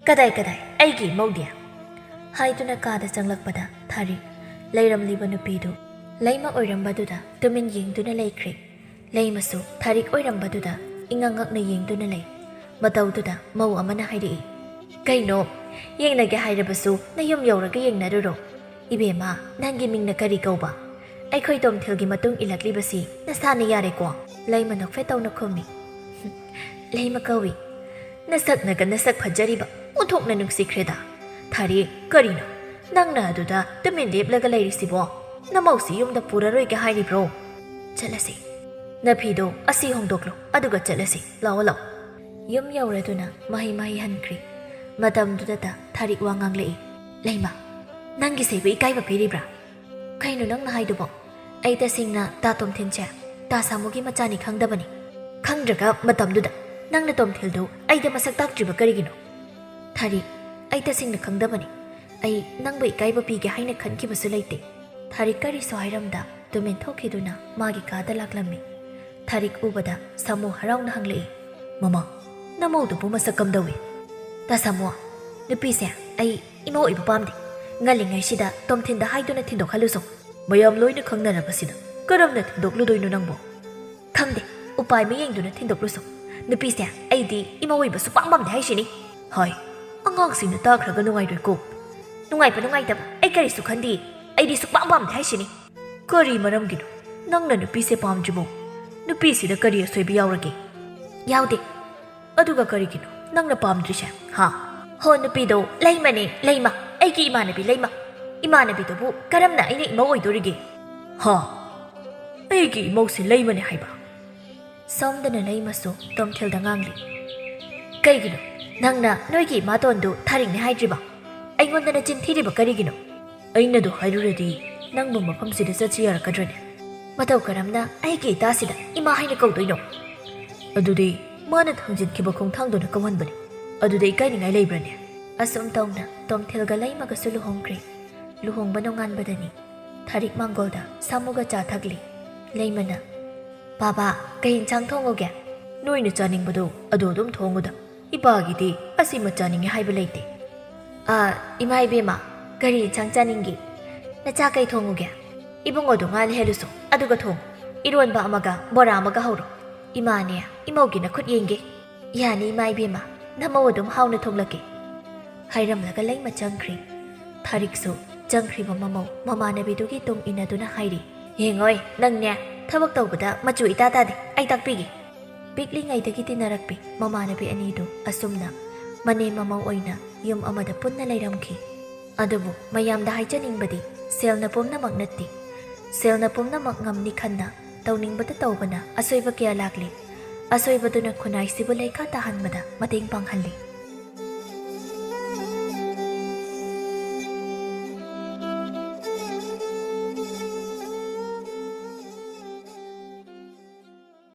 "ꯀꯗꯥꯏ ꯀꯗꯥꯏ, ꯑꯩꯒꯤ ꯏꯃꯧꯗꯤ?" ꯍꯥꯏꯗꯨꯅ ꯀꯥꯗ ꯆꯪꯂꯛꯄꯗ ꯊꯥꯔꯤꯛ ꯂꯩꯔꯝꯂꯤꯕ ꯅꯨꯄꯤꯗꯨ ꯂꯩꯃ ꯑꯣꯏꯔꯝꯕꯗꯨꯗ ꯇꯨꯃꯤꯟ ꯌꯦꯡꯗꯨꯅ ꯂꯩꯈ꯭ꯔꯦ꯫ ꯂꯩꯃꯁꯨ ꯊꯥꯔꯤꯛ ꯑꯣꯏꯔꯝꯕꯗꯨꯗ ꯏꯉꯛ ꯉꯛꯅ ꯌꯦꯡꯗꯨꯅ ꯂꯩ꯫ ꯃꯇꯧꯗꯨꯗ ꯃꯧ ꯑꯃꯅ ꯍꯥꯏꯔꯛꯏ, "ꯀꯩꯅꯣ, ꯌꯦꯡꯅꯒꯦ ꯍꯥꯏꯔꯕꯁꯨ ꯅꯌꯨꯝ ꯌꯧꯔꯒ ꯌꯦꯡꯅꯔꯨꯔꯣ꯫ ꯏꯕꯦꯝꯃ, ꯅꯪꯒꯤ ꯃꯤꯡꯅ ꯀꯔꯤ ꯀꯧꯕ? ꯑꯩꯈꯣꯏ ꯇꯣꯝꯊꯤꯜꯒꯤ ꯃꯇꯨꯡ ꯏꯜꯂꯛꯂꯤꯕꯁꯤ ꯅꯁꯥꯅ ꯌꯥꯔꯦꯀꯣ?" ꯂꯩꯃ ꯅꯣꯛꯐꯦꯠ ꯇꯧꯅ ꯈꯨꯝꯃꯤ꯫ "ꯂꯩꯃ ꯀꯧꯏ꯫ ꯅꯁꯛꯅꯒ ꯅꯁꯛ ꯐꯖꯔꯤꯕ, ꯑꯣꯟꯊꯣꯛꯅ ꯅꯨꯡꯁꯤꯈ꯭ꯔꯦꯗ꯫ ꯊꯥꯔꯤꯛ, ꯀꯔꯤꯅꯣ? ꯅꯪꯅ ꯑꯗꯨꯗ ꯇꯨꯃꯤꯟ ꯂꯦꯞꯂꯒ ꯂꯩꯔꯤꯁꯤꯕꯣ? ꯅꯃꯧꯁꯤ ꯌꯨꯝꯗ ꯄꯨꯔꯔꯣꯏꯒꯦ ꯍꯥꯏꯔꯤꯕ꯭ꯔꯣ? ꯆꯠꯂꯁꯤ꯫ ꯅꯐꯤꯗꯣ ꯑꯁꯤ ꯍꯣꯡꯗꯣꯛꯂꯣ, ꯑꯗꯨꯒ ꯆꯠꯂꯁꯤ꯫ ꯂꯥꯛꯑꯣ, ꯂꯥꯛꯑꯣ꯫" ꯌꯨꯝ ꯌꯧꯔꯗꯨꯅ ꯃꯍꯩ ꯃꯍꯩ ꯍꯟꯈ꯭ꯔꯤ꯫ ꯃꯇꯝꯗꯨꯗꯇ ꯊꯥꯔꯤꯛ ꯋꯥ ꯉꯥꯡꯂꯛꯏ, "ꯂꯩꯃ, ꯅꯪꯒꯤꯁꯦ ꯑꯩꯕꯨ ꯏꯀꯥꯏꯕ ꯄꯤꯔꯤꯕ꯭ꯔꯥ?" "ꯀꯩꯅꯣ ꯅꯪꯅ ꯍꯥꯏꯗꯨꯕꯣ? ꯑꯩ ꯇꯁꯦꯡꯅ ꯇꯥ ꯇꯣꯝꯊꯤꯟꯁꯦ ꯇꯥ ꯁꯥꯃꯨꯒꯤ ꯃꯆꯥꯅꯤ ꯈꯪꯗꯕꯅꯤ꯫ ꯈꯪꯗ꯭ꯔꯒ ꯃꯇꯝꯗꯨꯗ ꯅꯪꯅ ꯇꯣꯝꯊꯤꯜꯗꯨ ꯑꯩꯗ ꯃꯁꯛ ꯇꯥꯛꯇ꯭ꯔꯤꯕ ꯀꯔꯤꯒꯤꯅꯣ?" "ꯊꯥꯔꯤꯛ, ꯑꯩ ꯇꯁꯦꯡꯅ ꯈꯪꯗꯕꯅꯤ꯫ ꯑꯩ ꯅꯪꯕꯨ ꯏꯀꯥꯏꯕ ꯄꯤꯒꯦ ꯍꯥꯏꯅ ꯈꯟꯈꯤꯕꯁꯨ ꯂꯩꯇꯦ꯫" ꯊꯥꯔꯤꯛ ꯀꯔꯤꯁꯨ ꯍꯥꯏꯔꯝꯗ ꯇꯨꯃꯤꯟ ꯊꯣꯛꯈꯤꯗꯨꯅ ꯃꯥꯒꯤ ꯀꯥꯗ ꯂꯥꯛꯂꯝꯃꯤ꯫ ꯊꯥꯔꯤꯛ ꯎꯕꯗ ꯁꯥꯃꯨ ꯍꯔꯥꯎꯅ ꯍꯪꯂꯛꯏ, "ꯃꯃꯥ, ꯅꯃꯧꯗꯨꯕꯨ ꯃꯁꯛ ꯀꯝꯗꯧꯏ?" "ꯇꯥ ꯁꯥꯃꯨ, ꯅꯨꯄꯤꯁꯦ ꯑꯩ ꯏꯃꯧ ꯑꯣꯏꯕ ꯄꯥꯝꯗꯦ꯫ ꯉꯜꯂꯤꯉꯩꯁꯤꯗ ꯇꯣꯝꯊꯤꯟꯗ ꯍꯥꯏꯗꯨꯅ ꯊꯤꯟꯗꯣꯛꯍꯜꯂꯨꯁꯣ꯫" "ꯃꯌꯥꯝ ꯂꯣꯏꯅ ꯈꯪꯅꯔꯕꯁꯤꯗ ꯀꯔꯝꯅ ꯊꯤꯟꯗꯣꯛꯂꯨꯗꯣꯏꯅꯣ ꯅꯪꯕꯣ?" "ꯈꯪꯗꯦ, ꯎꯄꯥꯏ ꯑꯃ ꯌꯦꯡꯗꯨꯅ ꯊꯤꯟꯗꯣꯛꯂꯨꯁꯣ꯫ ꯅꯨꯄꯤꯁꯦ ꯑꯩꯗꯤ ꯏꯃꯧ ꯑꯣꯏꯕ ꯁꯨꯄꯥꯝ ꯄꯥꯝꯗꯦ ꯍꯥꯏꯁꯤꯅꯤ꯫" "ꯍꯥꯏ, ꯑꯉꯥꯡꯁꯤꯡꯅ ꯇꯥꯈ꯭ꯔꯒ ꯅꯨꯡꯉꯥꯏꯔꯣꯏꯀꯣ?" "ꯅꯨꯡꯉꯥꯏꯕ ꯅꯨꯡꯉꯥꯏꯇꯕ ꯑꯩ ꯀꯔꯤꯁꯨ ꯈꯟꯗꯦ꯫ ꯑꯩꯗꯤ ꯁꯨꯄꯥꯝ ꯄꯥꯝꯗꯦ ꯍꯥꯏꯁꯤꯅꯤ꯫" "ꯀꯔꯤ ꯃꯔꯝꯒꯤꯅꯣ ꯅꯪꯅ ꯅꯨꯄꯤꯁꯦ ꯄꯥꯝꯗ꯭ꯔꯤꯕꯣ? ꯅꯨꯄꯤꯁꯤꯗ ꯀꯔꯤ ꯑꯁꯣꯏꯕ ꯌꯥꯎꯔꯒꯦ?" "ꯌꯥꯎꯗꯦ꯫" "ꯑꯗꯨꯒ ꯀꯔꯤꯒꯤꯅꯣ ꯅꯪꯅ ꯄꯥꯝꯗ꯭ꯔꯤꯁꯦ, ꯍꯥ?" "ꯍꯣ, ꯅꯨꯄꯤꯗꯣ ꯂꯩꯃꯅꯦ, ꯂꯩꯃ, ꯑꯩꯒꯤ ꯏꯃꯥꯟꯅꯕꯤ ꯂꯩꯃ꯫ ꯏꯃꯥꯟꯅꯕꯤꯗꯨꯕꯨ ꯀꯔꯝꯅ ꯑꯩꯅ ꯏꯃꯧ ꯑꯣꯏꯗꯣꯔꯤꯒꯦ?" "ꯍꯥ? ꯑꯩꯒꯤ ꯏꯃꯧꯁꯦ ꯂꯩꯃꯅꯦ ꯍꯥꯏꯕ?" ꯁꯣꯝꯗꯅ ꯂꯩꯃꯁꯨ ꯇꯣꯝꯊꯤꯜꯗ ꯉꯥꯡꯂꯤ, "ꯀꯩꯒꯤꯅꯣ ꯅꯪꯅ ꯅꯣꯏꯒꯤ ꯏꯃꯥꯇꯣꯟꯗꯨ ꯊꯥꯔꯤꯛꯅꯦ ꯍꯥꯏꯗ꯭ꯔꯤꯕ? ꯑꯩꯉꯣꯟꯗ ꯅꯆꯤꯟ ꯊꯤꯔꯤꯕ ꯀꯔꯤꯒꯤꯅꯣ?" "ꯑꯩꯅꯗꯣ ꯍꯥꯏꯔꯨꯔꯗꯤ ꯅꯪꯕꯨ ꯃꯐꯝꯁꯤꯗ ꯆꯠꯁꯤ ꯌꯥꯔꯛꯀꯗ꯭ꯔꯅꯦ?" "ꯃꯇꯧ ꯀꯔꯝꯅ ꯑꯩꯒꯤ ꯏꯇꯥꯁꯤꯗ ꯏꯃꯥ ꯍꯥꯏꯅ ꯀꯧꯗꯣꯏꯅꯣ?" "ꯑꯗꯨꯗꯤ ꯃꯥꯅ ꯊꯥꯡꯖꯤꯟꯈꯤꯕ ꯈꯣꯡꯊꯥꯡꯗꯨꯅ ꯀꯧꯍꯟꯕꯅꯤ꯫ ꯑꯗꯨꯗ ꯏꯀꯥꯏꯅꯤꯡꯉꯥꯏ ꯂꯩꯕ꯭ꯔꯅꯦ?" ꯑꯁꯨꯝ ꯇꯧꯅ ꯇꯣꯝꯊꯤꯜꯒ ꯂꯩꯃꯒꯁꯨ ꯂꯨꯍꯣꯡꯈ꯭ꯔꯦ꯫ ꯂꯨꯍꯣꯡꯕ ꯅꯣꯡꯉꯥꯟꯕꯗꯅꯤ꯫ ꯊꯥꯔꯤꯛ ꯃꯥꯡꯒꯣꯜꯗ ꯁꯥꯃꯨꯒ ꯆꯥ ꯊꯛꯂꯤ꯫ ꯂꯩꯃꯅ, "ꯕꯥꯕꯥ, ꯀꯩ ꯏꯟꯁꯥꯡ ꯊꯣꯡꯉꯨꯒꯦ?" "ꯅꯣꯏꯅ ꯆꯥꯅꯤꯡꯕꯗꯣ ꯑꯗꯨ ꯑꯗꯨꯝ ꯊꯣꯡꯉꯨꯗ꯫ ꯏꯄꯥꯒꯤꯗꯤ ꯑꯁꯤꯃ ꯆꯥꯅꯤꯡꯉꯤ ꯍꯥꯏꯕ ꯂꯩꯇꯦ꯫" "ꯑ, ꯏꯃꯥ ꯏꯕꯦꯝꯃ, ꯀꯔꯤ ꯏꯟꯁꯥꯡ ꯆꯥꯅꯤꯡꯒꯦ? ꯅꯆꯥ ꯀꯩ ꯊꯣꯡꯉꯨꯒꯦ?" "ꯏꯕꯨꯡꯉꯣꯗꯣ ꯉꯥ ꯂꯩꯍꯜꯂꯨꯁꯣ, ꯑꯗꯨꯒ ꯊꯣꯡꯉꯨ꯫ ꯏꯔꯣꯟꯕ ꯑꯃꯒ ꯕꯣꯔꯥ ꯑꯃꯒ ꯍꯧꯔꯣ꯫" "ꯏꯃꯥꯅꯦ, ꯏꯃꯧꯒꯤ ꯅꯈꯨꯠ ꯌꯦꯡꯒꯦ꯫" "ꯌꯥꯅꯤ ꯏꯃꯥ ꯏꯕꯦꯝꯃ, ꯅꯃꯧ ꯑꯗꯨꯝ ꯍꯥꯎꯅ ꯊꯣꯡꯂꯛꯀꯦ꯫" ꯍꯥꯏꯔꯝꯂꯒ ꯂꯩꯃ ꯆꯪꯈ꯭ꯔꯤ꯫ ꯊꯥꯔꯤꯛꯁꯨ ꯆꯪꯈ꯭ꯔꯤꯕ ꯃꯃꯧ ꯃꯃꯥꯟꯅꯕꯤꯗꯨꯒꯤ ꯇꯨꯡ ꯏꯟꯅꯗꯨꯅ ꯍꯥꯏꯔꯤ, "ꯌꯦꯡꯉꯣꯏ, ꯅꯪꯅꯦ, ꯊꯕꯛ ꯇꯧꯕꯗ ꯃꯆꯨ ꯏꯇꯥ ꯇꯥꯗꯦ, ꯑꯩ ꯇꯥꯛꯄꯤꯒꯦ꯫" ꯄꯤꯛꯂꯤꯉꯩꯗꯒꯤ ꯇꯤꯟꯅꯔꯛꯄꯤ ꯃꯃꯥꯟꯅꯕꯤ ꯑꯅꯤꯗꯨ ꯑꯁꯨꯝꯅ ꯃꯅꯦꯝ ꯃꯃꯧ ꯑꯣꯏꯅ ꯌꯨꯝ ꯑꯃꯗ ꯄꯨꯟꯅ ꯂꯩꯔꯝꯈꯤ꯫ ꯑꯗꯨꯕꯨ ꯃꯌꯥꯝꯗ ꯍꯥꯏꯖꯅꯤꯡꯕꯗꯤ, ꯁꯦꯜꯅ ꯄꯨꯝꯅꯃꯛ ꯅꯠꯇꯦ꯫ ꯁꯦꯜꯅ ꯄꯨꯝꯅꯃꯛ ꯉꯝꯅꯤ ꯈꯟꯅ ꯇꯧꯅꯤꯡꯕꯗ ꯇꯧꯕꯅ ꯑꯁꯣꯏꯕ ꯀꯌꯥ ꯂꯥꯛꯂꯤ꯫ ꯑꯁꯣꯏꯕꯗꯨꯅ ꯈꯨꯟꯅꯥꯏꯁꯤꯕꯨ ꯂꯩꯈꯥ ꯇꯥꯍꯟꯕꯗ ꯃꯇꯦꯡ ꯄꯥꯡꯍꯜꯂꯤ꯫